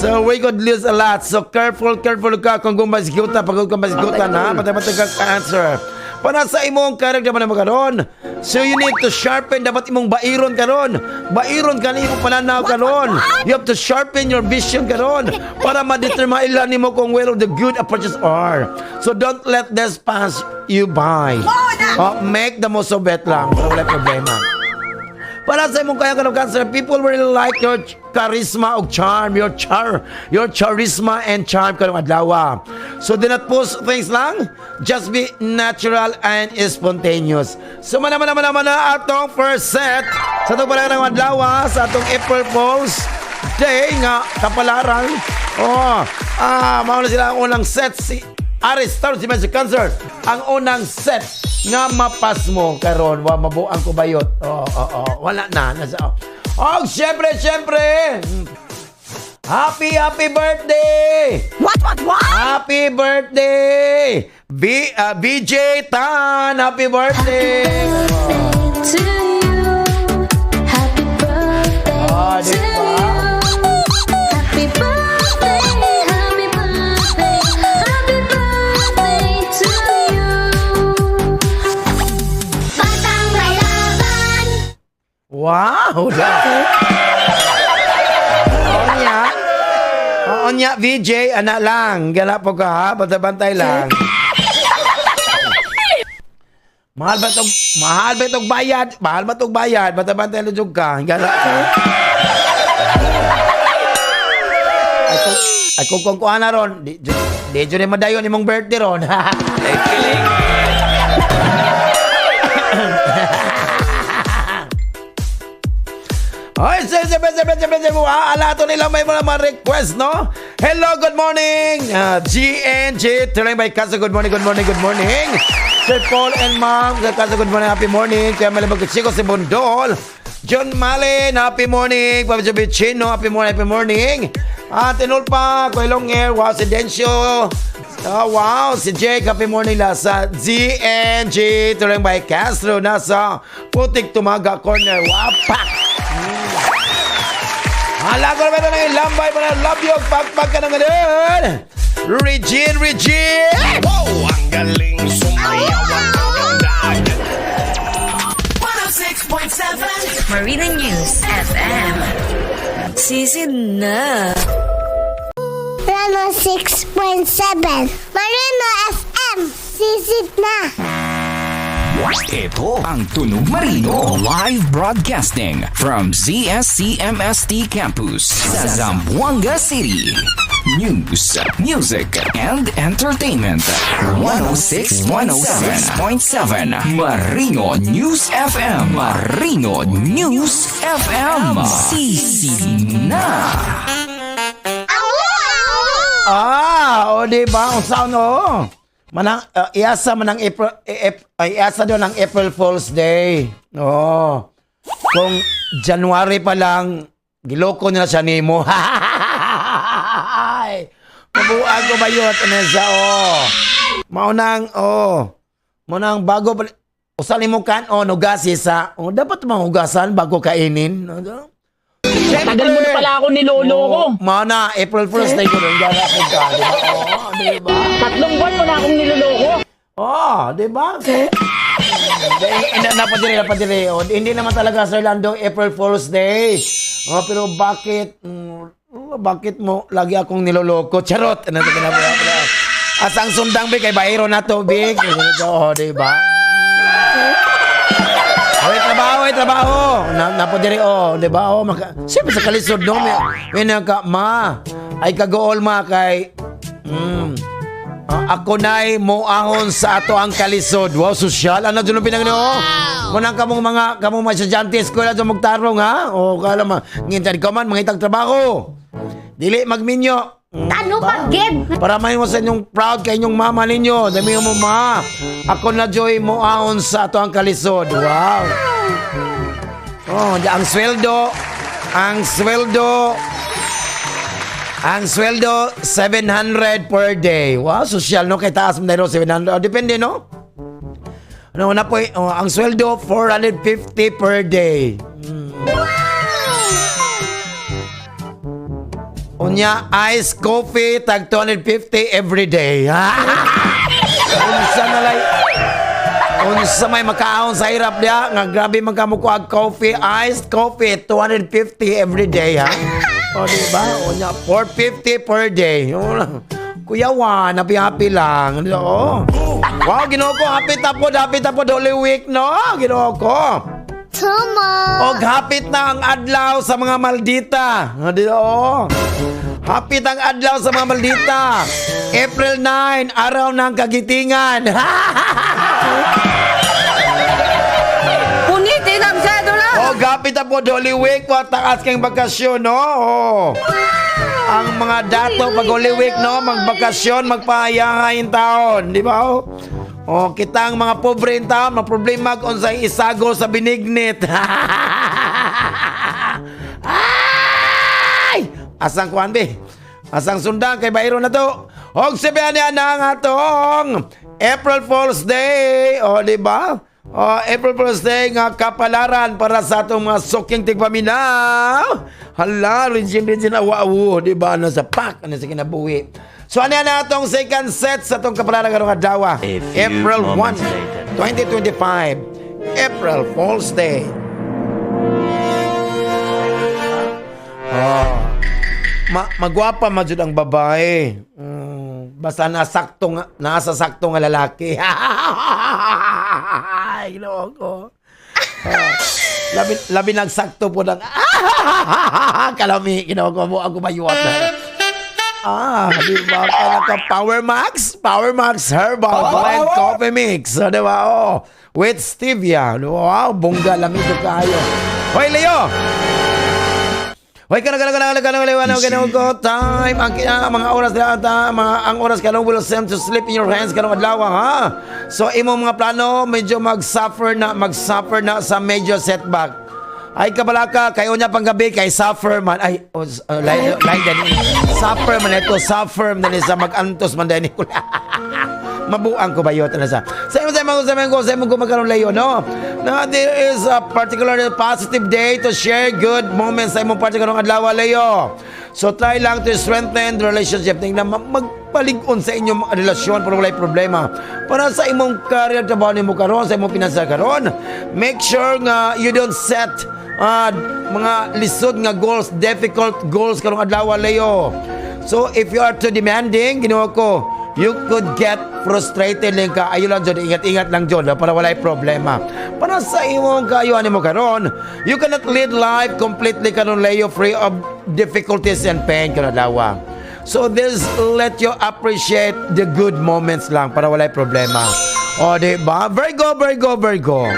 So we could lose a lot. So careful, careful ka kung gumasguta pag gumasguta na. Patay ka answer. Para sa imong character man karon. So you need to sharpen dapat imong bairon karon. Bairon ka imong pananaw karon. You have to sharpen your vision karon para ma-determine ilan nimo kung where the good approaches are. So don't let this pass you by. Oh, make the most of it lang para wala problema. Para sa imong kaya karon, Cancer, people will like your charisma o charm, your charisma and charm karong adlaw. So do not post things lang, just be natural and spontaneous. So mana mana mana mana atong first set sa atong pala ng adlaw sa atong April Fools Day nga kapalaran. Oh, mao na sila ang unang set, si Aries, Taurus, si Cancer. Ang unang set nga mapas mo karon, wa mabuang ko bayot. Oh. Wala na. Nasa, oh. Oh, syempre, syempre. Happy, happy birthday! What? Happy birthday! BJ Tan! Happy birthday! To you. Happy birthday Ah, to di ba? you. Happy birthday, happy birthday, happy birthday to you. Batang may laban. Wow! Oo niya. Oo niya, VJ, anak lang. Gala po ka ha, bantay-bantay lang. Mahal ba itong bayad? Mahal ba itong bayad? Bantay-bantay lang jud ka. Gala ka. Ay, kung kuha na ron, di jud ni madayon imong birthday ron. Ay, kilig. Ay, sir, sir, sir, sir, sir, sir, ala to nila may mga request, no? Hello, good morning! GNG, Terrain by Casa, good morning, good morning, good morning. Sir Paul and Ma'am, Sir Casa, good morning, happy morning. Kaya malabag Chico si Bondol. John Malin, happy morning. Papa Chino, happy morning, happy morning. Tinulpa, Kuya Air, wow, si Dencio. Oh, wow, si Jake, happy morning nasa GNG, Terrain by Castro, nasa Putik Tumaga Corner. Wow, pak! Hala ko naman ito ng lambay mo na love you. Pagpag ka na ngayon. Regine, Regine! Wow, ang galing sumayaw at ang ganda. 106.7 Marina News FM. Sisid na. 106.7 Marino FM. Sisid na. Ito ang Tunog Marino live broadcasting from ZSCMST Campus sa Zamboanga City. News, music, and entertainment. 106 106.7 Marino News FM. Marino News FM. Sisi na. Ah, o di ba? Ang sound oh. Manang iasa man ang April ay iasa doon ang April Fool's Day. Oo. Kung January pa lang giloko nila siya nimo. Mabuang ko ba yun? Ano siya, oh. Maunang, oh. Maunang bago pa, usa nimo kan-on, hugasi sa, oh, dapat mahugasan bago kainin. No? Tagal mo na pala ako niloloko. Oh, mao na, April Fool's Day ko rin. Gana ko ka, di ba? Oh, di ba? 3 buwan mo na akong niloloko. Oh, di ba? Hindi, napadiri, napadiri. Oh, hindi naman talaga, Sir Lando, April Fool's Day. Oh, pero bakit, bakit mo lagi akong niloloko? Charot! Ano ito ginagawa? Asang sundang, big, kay Bahiro na to, big. Oh, di ba? Ay, trabaho, ay, trabaho. Na, napadiri, oh, di ba? Oh, maka, siyempre sa kalisod, no? May naka, ma, ay kagool, ma, kay, ako na'y moahon sa ato ang kalisod. Wow, sosyal. Ano dyan ang pinang oh? Munang kamong mga estudyante, eskwela dyan magtarong, ha? O, kala ma, ngintan ka man, mangitag trabaho. Dili, magminyo. Ano ba, Gib? Para may mo sa inyong proud kay inyong mama ninyo. Dami mo, ma. Ako na joy moahon sa ato ang kalisod. Wow. Oh, ang sweldo, ang sweldo. Ang sweldo, 700 per day. Wow, social, no? Kay taas mo na 700. Oh, depende, no? Ano na po, oh, ang sweldo, 450 per day. Unya, iced coffee, tag 250 every day. Unsa na lay? Unsa may makaon sa hirap diha nga grabe man kamo kuag coffee, iced coffee 250 every day, ha. O, di ba? Unya 450 per day. Kuya Juan, happy happy lang. Oo. Wow, Ginoo ko, happy tapod Holy Week, no? Ginoo ko. Tama. Og hapit na ang adlaw sa mga maldita. O, di oo. Hapit ang adlaw sa mga maldita. April 9, araw ng kagitingan. Punitin ang sedula! O, gapit na po, Holy Week, wa taas kang bakasyon, no? Oh. Ang mga dato pag Holy Week, no? Magbakasyon, magpahayahayin taon, di ba? Oh? Oh, kita ang mga pobre in taon, maproblema kung sa isago sa binignit. Ay! Asang kuan be? Asang sundang kay bayro na to. Og sabihan niya na ang atong April Fool's Day. O, di ba? O, April Fool's Day nga kapalaran para sa atong mga suking tigpaminaw. Hala, rinsin rinsin awa awo, di ba? Ano sa pak, ano sa kinabuhi. So ano na atong second set sa atong kapalaran karong adlaw? April 1, moments later. 2025. April Fool's Day. Oh. Magwapa man jud ang babae. Basta nasakto nga, nasa sakto nga lalaki. Ay, Ginoo ko. Oh. Labi labi nagsakto po ng kalami, Ginoo ko mo ako mayuat na. Ah, di ba? Kaya ka Power Max, Power Max Herbal Blend Coffee Mix. So, di ba? Oh, with stevia. Wow, bongga lami jud kaayo. Hoy, Leo! Hoy, kana kana kana kana kana kana kana ko time ang mga oras na ata mga ang oras kanong will send to sleep in your hands kanong adlaw, ha. So imong mga plano medyo mag-suffer na sa major setback. Ay kabalaka kayo niya panggabi kay suffer man ay oh, lay lay dani suffer man ito, suffer man dani sa mag-antos man dani ko. Mabuang ko ba yun? Ano sa imo sa imo magkaroon, Leo, no? Na there is a particularly positive day to share good moments sa imong party karong adlaw, Leo. So try lang to strengthen the relationship. Tingnan magpalig-on sa inyong mga relasyon para walay problema. Para sa imong career trabaho nimo karon, sa imong pinansyal karon, make sure nga you don't set mga lisod nga goals, difficult goals karong adlaw, Leo. So if you are too demanding, Ginoo ko, you could get frustrated lang ka. Ayo lang jud, ingat-ingat lang jud para walay problema. Para sa imong kaayuhan nimo karon, you cannot lead life completely karon, Leo, free of difficulties and pain karon adlaw. So this let you appreciate the good moments lang para walay problema. O, di ba? Virgo, Virgo, Virgo.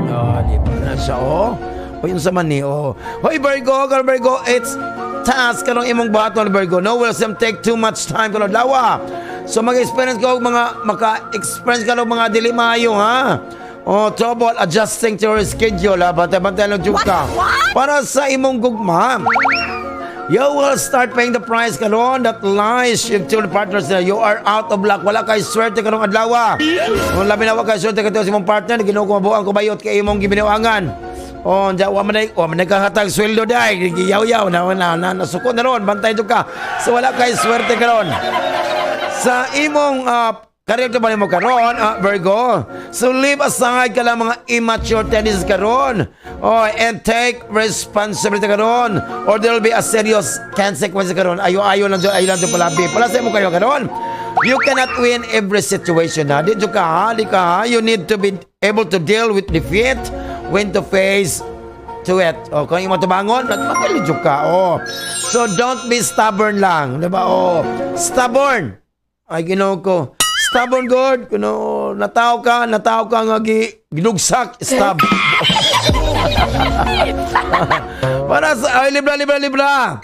Oh, di ba na siya, oh? O, yun sa mani, oh. Hoy, Virgo, karon Virgo, it's task karong imong buhaton, Virgo. No will some take too much time karon adlaw. So mag-experience ka og mga maka-experience ka og mga dili maayo, ha. Oh, trouble adjusting to your schedule, ha. Bantay-bantay lang jud ka. Para sa imong gugma, you will start paying the price karon that lies yung two partners na you are out of luck. Wala kay swerte karong adlaw. Kung labi na wa kay swerte kato sa imong partner, Ginoo ko, mabuang kubayot kay imong gibinuangan. Oh, wa man ay wa man ay kahatag sweldo dai, giyaw-yaw na na, na nasuko na ron, bantay jud ka. So wala kay swerte karon. Sa imong career ba nimo karon, Virgo? So leave aside ka lang mga immature tendencies karon. Oh, and take responsibility karon or there will be a serious consequence karon. Ayo-ayo lang jud, ayo lang jud palabi. Para sa imo kayo karon. You cannot win every situation, ha. Di jud ka, ha? Di ka, ha? You need to be able to deal with defeat when to face to it. O, kung imo tubangon, magpili jud ka. Oh. So don't be stubborn lang, di ba? Oh, stubborn. Ay, Ginoo ko. Stubborn God, kuno nataw ka nga ginugsak, stab. Para sa ay, libra, libra, libra.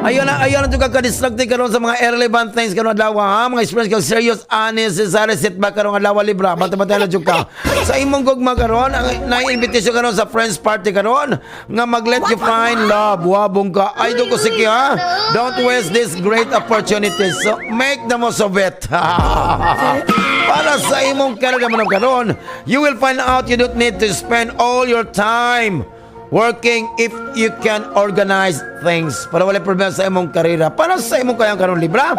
Ayaw na, ayaw na ito ka-distracted karon sa mga irrelevant things karon adlaw, ha? Mga experience ka serious unnecessary setback karon adlaw, Libra. Bantay-bantay na jud ka. Sa imong gugma karon, ang na-invitation karon sa friends party karon nga mag-let you find love. Wabong ka. Ay do ko sige, ha. Don't waste this great opportunity. So make the most of it. Para sa imong karga man karon, you will find out you don't need to spend all your time working if you can organize things para wala problema sa imong karera. Para sa imong kayang karon, Libra,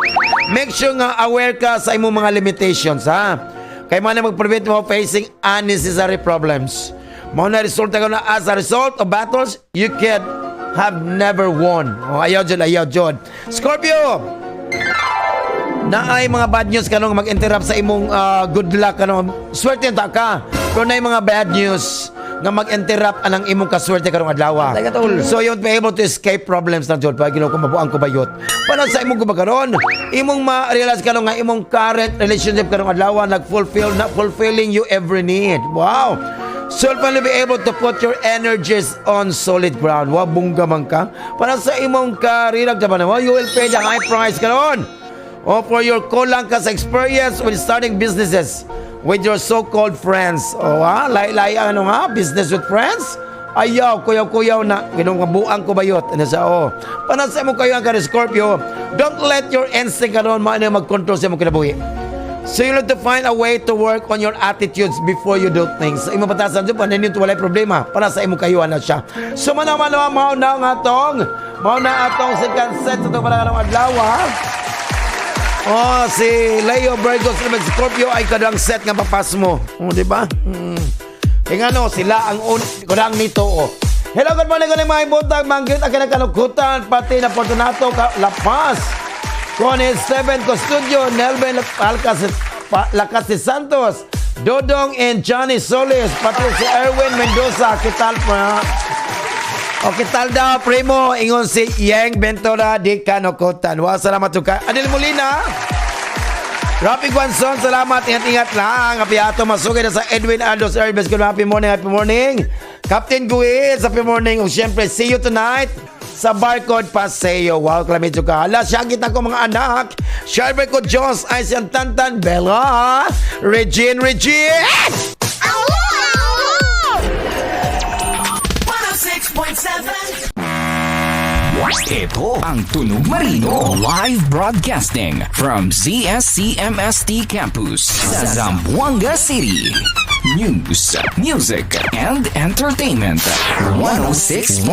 make sure nga aware ka sa imong mga limitations, ha, kay man mag-prevent mo facing unnecessary problems. Mao na resulta ka na as a result of battles you can have never won. Oh, ayaw jud, ayaw jud. Scorpio, naay mga bad news kanong mag-interrupt sa imong good luck kanong. Swerte ta ka, pero naay mga bad news nga mag-interrupt anang imong kaswerte karong adlaw. So you won't be able to escape problems na jud. Pag Ginoo ko, mabuang ko bayot. Para sa imong guba karon, imong ma-realize karon nga imong current relationship karong adlaw nag-fulfill na, fulfilling you every need. Wow. So you'll finally be able to put your energies on solid ground. Wa bungga man ka. Para sa imong karirag ba mo, you will pay the high price karon. O for your kulang ka sa experience with starting businesses with your so-called friends. O ha, lay-lay ano nga, business with friends? Ayaw, kuyaw-kuyaw na, ginong buang ko bayot. Ano sa o. Para sa mo kayo ang ka Scorpio, don't let your instinct karon maano mag-control sa imong kinabuhi. So you need to find a way to work on your attitudes before you do things. Sa imong batasan dyan, panin walay problema. Para sa imong kayuhan na siya. So manaman naman, mao na atong second set sa itong para adlaw, ha? Oh, si Leo, Virgo, si Scorpio ay kadang set nga papas mo. Oh, di ba? Kaya nga no, sila ang kudang nito, oh. Hello, good morning, good morning, mga buntag, manggit, ang kinakanukutan, pati na Fortunato, ka, La Paz. Connie Seven Custodio, Nelvin Alcas, Lacasi Santos, Dodong and Johnny Solis, pati si Erwin Mendoza, kital pa. O kital daw, primo, ingon si Yeng Ventura di Kanukutan. Wa, salamat ka. Adil Molina. Rafi Guanzon, salamat. Ingat-ingat lang. Happy ato masugay na sa Edwin Aldos Herbes. Good happy morning, happy morning. Captain Guil, happy morning. O siyempre, see you tonight sa Barcode Paseo. Wow, kalamidyo ka. Hala, siya kita ko mga anak. Sharbe ko Jones, ay si Tantan Bella. Regine, Regine! 106.7. Ito ang Tunog Marino. Live broadcasting from ZSCMST Campus sa Zamboanga City. News, music, and entertainment. 106.7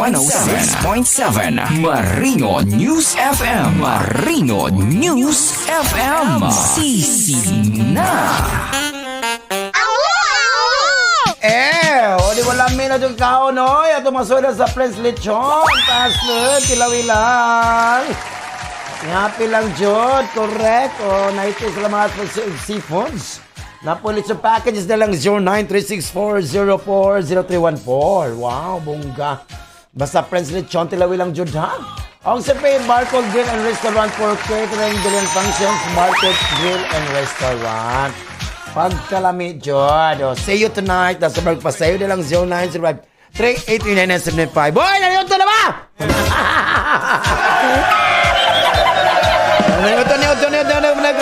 Marino News FM. Marino News FM. Sisi na. Eh, o di wala mi na yung kaon, oy. Ato masuda sa Prince Lechon. Taas tilawi lang. Happy lang, jud. Correct. O, naito sila mga seafoods. Napulit sa packages na lang 0936-404-0314. Wow, bongga. Basta Prince Lechon, tilawi lang, jud, ha? Ang sa pay, Barcode Grill and Restaurant for catering, grill and functions, Barcode Grill and Restaurant. Pagkalami, jud. O, see you tonight. Nasa magpasayo na lang 0905 3839975. Boy, nanonood na ba? Nanonood ni Otto ni Otto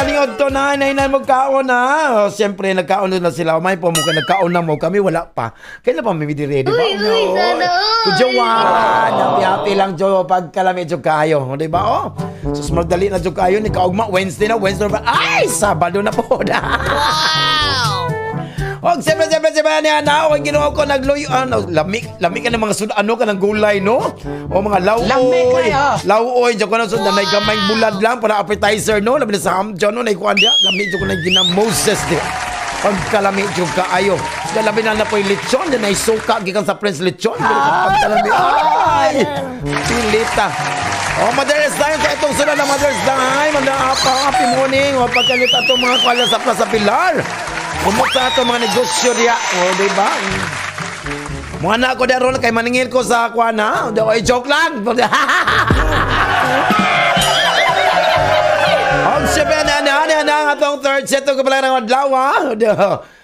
ni Otto na na magkaon na. O, siyempre nagkaon na sila. May po mo ka nagkaon na mo kami, wala pa. Kailan pa may ready ba? Uy, uy, sana all. Kujawan, happy happy lang jo pagkalami jud kayo, di ba? Oh. Sus, magdali na jud kayo ni kaugma Wednesday na, Wednesday na. Ay, Sabado na po. Wow! Og siyempre, siyempre, siyempre, niya na ako, Ginoo ko, nagluyo, ano, lami, lami ka ng mga sud, ano ka ng gulay, no? O mga lauoy. Lami kayo. Lauoy, diyan ko na sud, na may gamay bulad lang para appetizer, no? Labi na sa ham, dyan, no? Naikuan diya, lami, diyan ko na gina Moses, di. Pagkalami, diyan kaayo. Labi na na po yung lechon, di na isuka, gikan sa Prince Lechon. Pagkalami, ay! Pilita. Oh, Mother's Day, sa itong sunod na Mother's Day, magandang happy morning. O, pagkalit atong mga kwalya sa Plaza Pilar. Kumusta ato mga negosyo diya? O, di ba? Mga na ako daron kay maningil ko sa kuan, ha. Oy, joke lang. Og siyempre, na na na na ang atong third set ko pala ng adlaw, ha.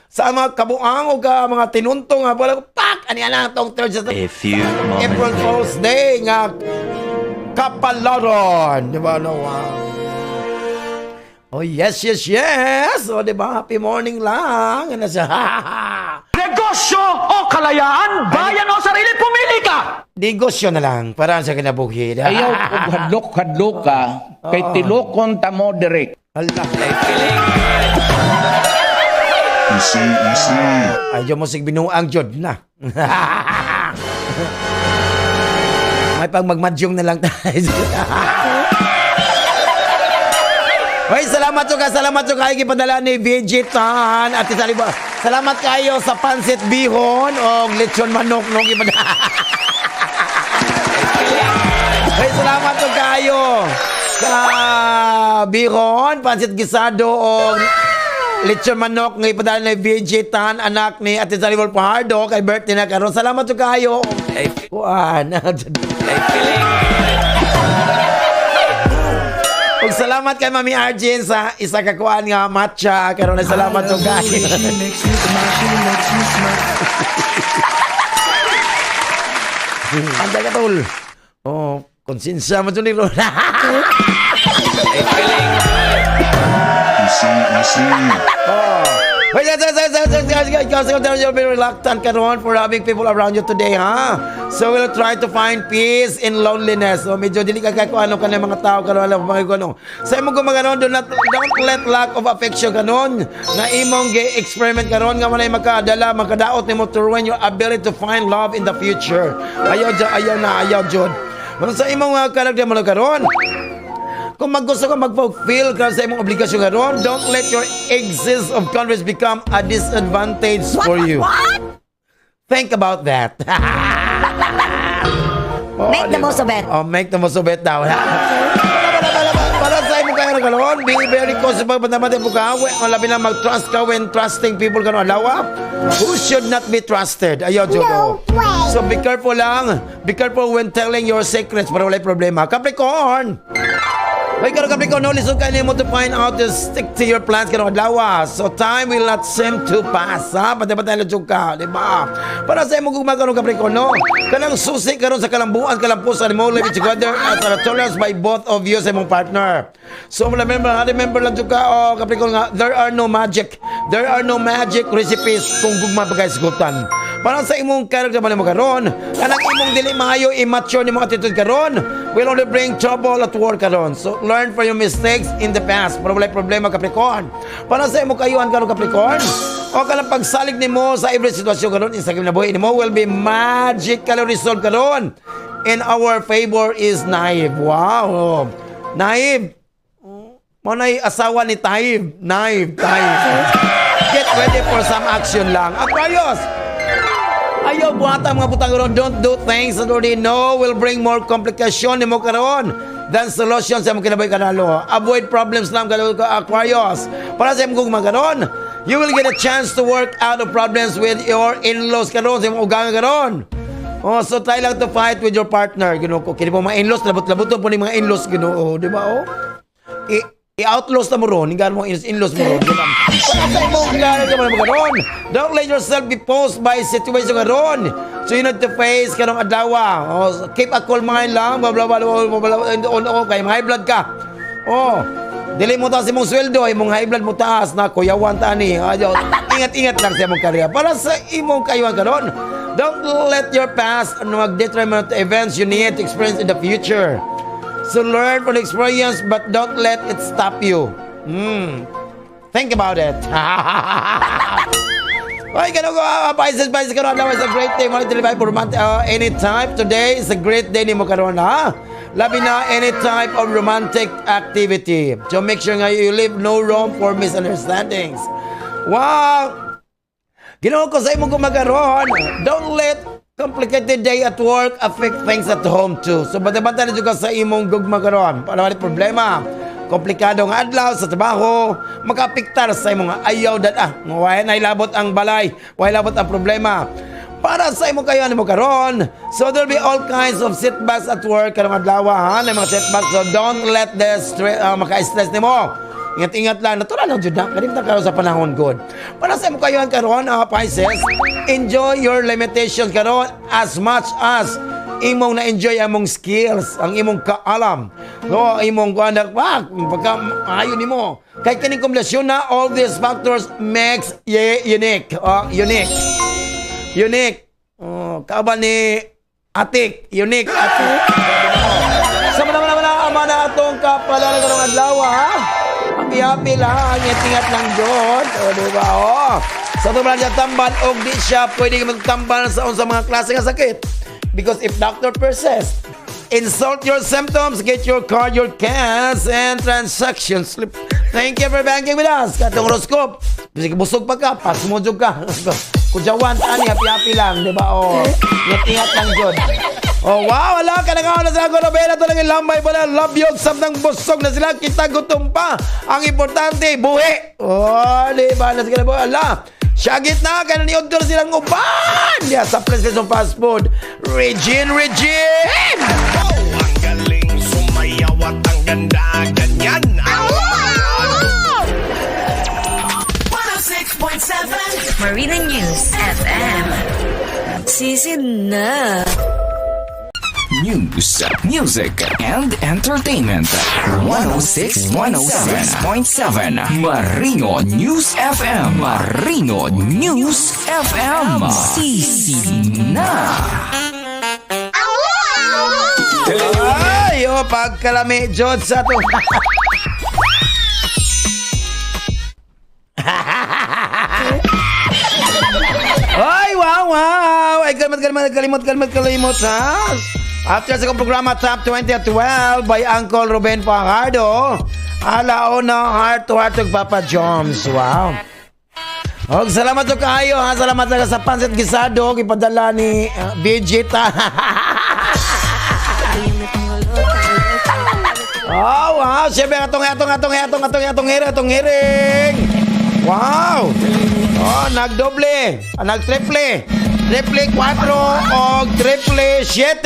Sa mga kabuang o ka mga tinuntong, ha. Wala ko pak ani na atong third set. A few moments April later. Fool's Day nga Kapalaran. Di ba? No, wow. Oh, yes. Oh, di ba? Happy morning lang. Ano siya? Negosyo o kalayaan, bayan o sarili, pumili ka! Negosyo na lang para sa kinabuhi. Ayaw og hadlok-hadlok ka kay tilokon ta mo direct. Hala. Easy, easy. Ayaw mo sig binuang jud na. May pag magmadyong na lang tayo. Hoy, salamat sa kayo gipadala ni Vegetan at sa libo. Salamat kayo sa pansit bihon o lechon manok no gipadala. Hoy, salamat to kayo sa bihon, pansit gisado o lechon manok nga ipadala ni Vegetan, anak ni Ate Salibol Pajardo kay birthday na karon. Salamat to kayo. Kuan. Ug salamat kay Mami Arjin sa isa ka kuan nga matcha karon na. Salamat to kayo. She makes me smile, she makes me smirk. Anday ka, tol. Oh, konsensya mo to ni Ron. Easy, easy. Oh. Wait, yes, you'll be reluctant karon for having people around you today, ha? So we'll try to find peace in loneliness. So medyo dili ka kung ano ka mga tao karon, alam mo mga ano. Sa imong gumaganon, do not don't let lack of affection karon nga imong ge-experiment karon nga walay makadala makadaot nimo to ruin your ability to find love in the future. Ayaw ayaw na, ayaw jud. Pero sa imong mga karakter mo karon, kung maggusto ka mag-fulfill ka sa imong obligasyon karon, don't let your excess of confidence become a disadvantage for you. Think about that. Oh, Make the di ba? most of it. Oh, make the most of it daw. Para sa imong kaya karon, be very cautious pag pagpamati mo ka, labi na mag-trust ka when trusting people karon adlaw who should not be trusted. Ayaw, jud. No way. So be careful lang. Be careful when telling your secrets para walay problema. Capricorn! Hoy, karon Capricorn, no, lisod kayo mo to find out to stick to your plans karong adlaw. So time will not seem to pass, ha? Pantay-pantay lang jud ka, di ba? Para sa imong gugma karon Capricorn, no? Kanang susi karon sa kalambuan, kalampusan mo, live together as a tolerance by both of you sa imong partner. So remember lang jud ka, oh, Capricorn nga, there are no magic recipes kung gugma pa kahisgutan. Para sa imong character man mo karon, kanang imong dili maayo immature nimo attitude karon, will only bring trouble at work karon. So learn from your mistakes in the past para walay problema, Capricorn. Para sa imong kayuhan karon Capricorn, o kanang pagsalig nimo sa every sitwasyon karon sa kinabuhi nimo will be magically resolved karon. In our favor is Naive. Wow. Naive. Mao na asawa ni Taib. Naive, Taib. Get ready for some action lang. Aquarius! Ayaw buhata mga butang karon. Don't do things that already know will bring more complication nimo karon than solution sa imong kinabuhi kanalo. Avoid problems lang karon Aquarius. Para sa imong gugma karon, you will get a chance to work out the problems with your in-laws karon sa imong uganga karon. Oh, so try lang to fight with your partner. Ginoo ko. Kini po mga in-laws, labot-labot po ni mga in-laws, Ginoo, di ba? Oh? I-outlaws na mo ron, hindi mo in-laws mo ron. Di ba? Para sa imong gana ka mo karon. Don't let yourself be posed by situation karon. So you need to face karong adlaw. Oh, keep a cool mind lang, blah blah blah blah blah blah, on on kay high blood ka. Oh, dili mo taas imong sweldo, imong high blood mo taas na kuyawan ta ni. Ayo, ingat-ingat lang sa imong karera. Para sa imong kayuhan karon, don't let your past mag-determine the events you need to experience in the future. So learn from the experience but don't let it stop you. Think about it. Ay, ganun ko, Pisces, Pisces, karon adlaw is a great day. Mga 25 for romantic, any type. Today is a great day nimo karon, ha? Labi na any type of romantic activity. So make sure nga you leave no room for misunderstandings. Wow! Ginoo ko sa imong gumagaron. Don't let complicated day at work affect things at home too. So banta-banta na jud ka sa imong gugma karon. Para wala problema. Komplikado nga adlaw sa trabaho, makaapektar sa imong ayaw dad ah. Way na labot ang balay, way labot ang problema. Para sa imong kayo mo karon. So there'll be all kinds of setbacks at work karong adlaw ha, na mga setbacks. So don't let the stress maka-stress nimo. Ingat-ingat lang. Natural lang jud na. Kanita karon sa panahon good. Para sa imong kayuhan karon, Pisces, enjoy your limitations karon as much as Imong na-enjoy among skills, ang imong kaalam. No, imong kuan pa, pagka ayo nimo. Kay kining kombinasyon na all these factors makes ye unique. Oh, unique. Unique. Oh, kauban ni Atik, unique Atik. Sa so, naman naman ama na atong kapalaran karong adlaw, ha? Happy-happy lang, ingat lang jud. O, di ba? Oh. Sa itong siya tambal, og di siya pwede magtambal sa unsa mga klase nga sakit. Because if doctor persists, insult your symptoms, get your card, your cash, and transaction slip. Thank you for banking with us. Katong horoscope, bisig busog pa ka, pasmudjog ka. Kudyawan, tani, happy-happy lang, di ba? Oh, ingat-ingat lang jud. Oh, wow, wala ka na sila ko nobela to lang lambay wala love you samtang busog na sila kita gutom pa. Ang importante, buhi. Oh, di ba na sila buhi? Ala. Syagit na kay niudto na silang uban. Ya sa President Fast Food. Regine, Regine. Oh, ang galing sumayaw at ang ganda, ganyan ang 106.7 Marina News FM. Sisid na. News, music, and entertainment. 106, 106.7 Marino News FM. Marino News FM. Sisi na. Ay, oh, pagkalami, Jod, sa to. Ay, wow, wow! Ay, kalimot, kalimot, kalimot, kalimot, kalimot, ha? After sa akong programa Top 20 at 12 by Uncle Ruben Fajardo, alauna, heart to heart ug Papa Joms. Wow. Og salamat to kaayo ha, salamat talaga sa pansit gisado gipadala ni Vegeta. Oh, wow, siyempre atong atong atong atong atong atong hiring, atong hiring. Wow. Oh, nagdoble, nagtriple. Triple 4 og triple 7.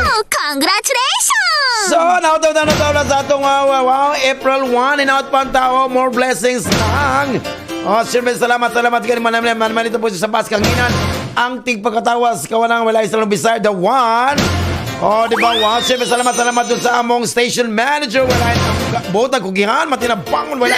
Oh, congratulations! So, nautaw na nautaw na sa atong wow, April 1 and out pa ang tao, more blessings lang. Oh, siyempre, salamat, salamat kayo. Manam, manam, manam, ito po sa Bas Kanginan. Ang tigpagkatawas, kawanang wala isang Bisaya, the one. Oh, di ba? Wow, siyempre, salamat, salamat dun sa among station manager. Wala butang kugihan, matinabangon, wala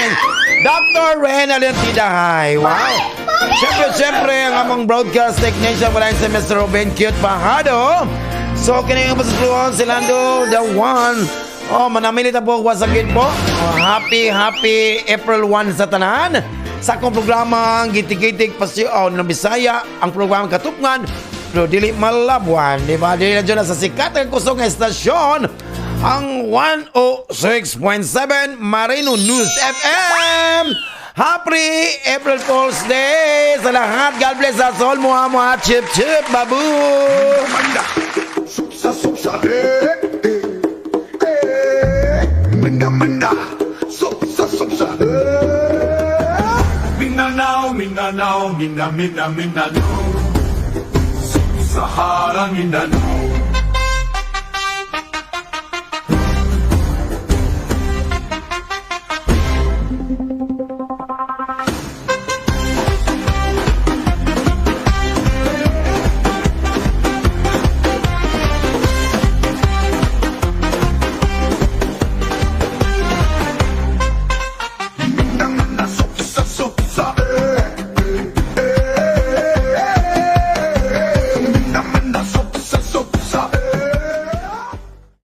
Dr. Ren Aliantidahay. Wow. Siyempre, siyempre, ang among broadcast technician, wala si Mr. Ruben Cute Pajado. So, kini nga pasasluhan si Lando, the one. Oh, manamilit na po, wasagin po. Oh, happy, happy April 1 sa tanan. Sa akong programa, ang Gitik-Gitik Pasiyaw ng Bisaya, ang programa Katupngan, pero dili malabuan, di ba? Dili na dyan na sa sikat ang kusog nga estasyon, ang 106.7 Marino News FM. Happy April Fool's Day sa lahat. God bless us all. Muha, muha, chip, chip, babu. Supsa, supsa, eh, eh, eh. Minda, minda. Supsa, supsa, eh. Mindanao, Mindanao, Minda, Minda, Mindanao. Sahara, Mindanao.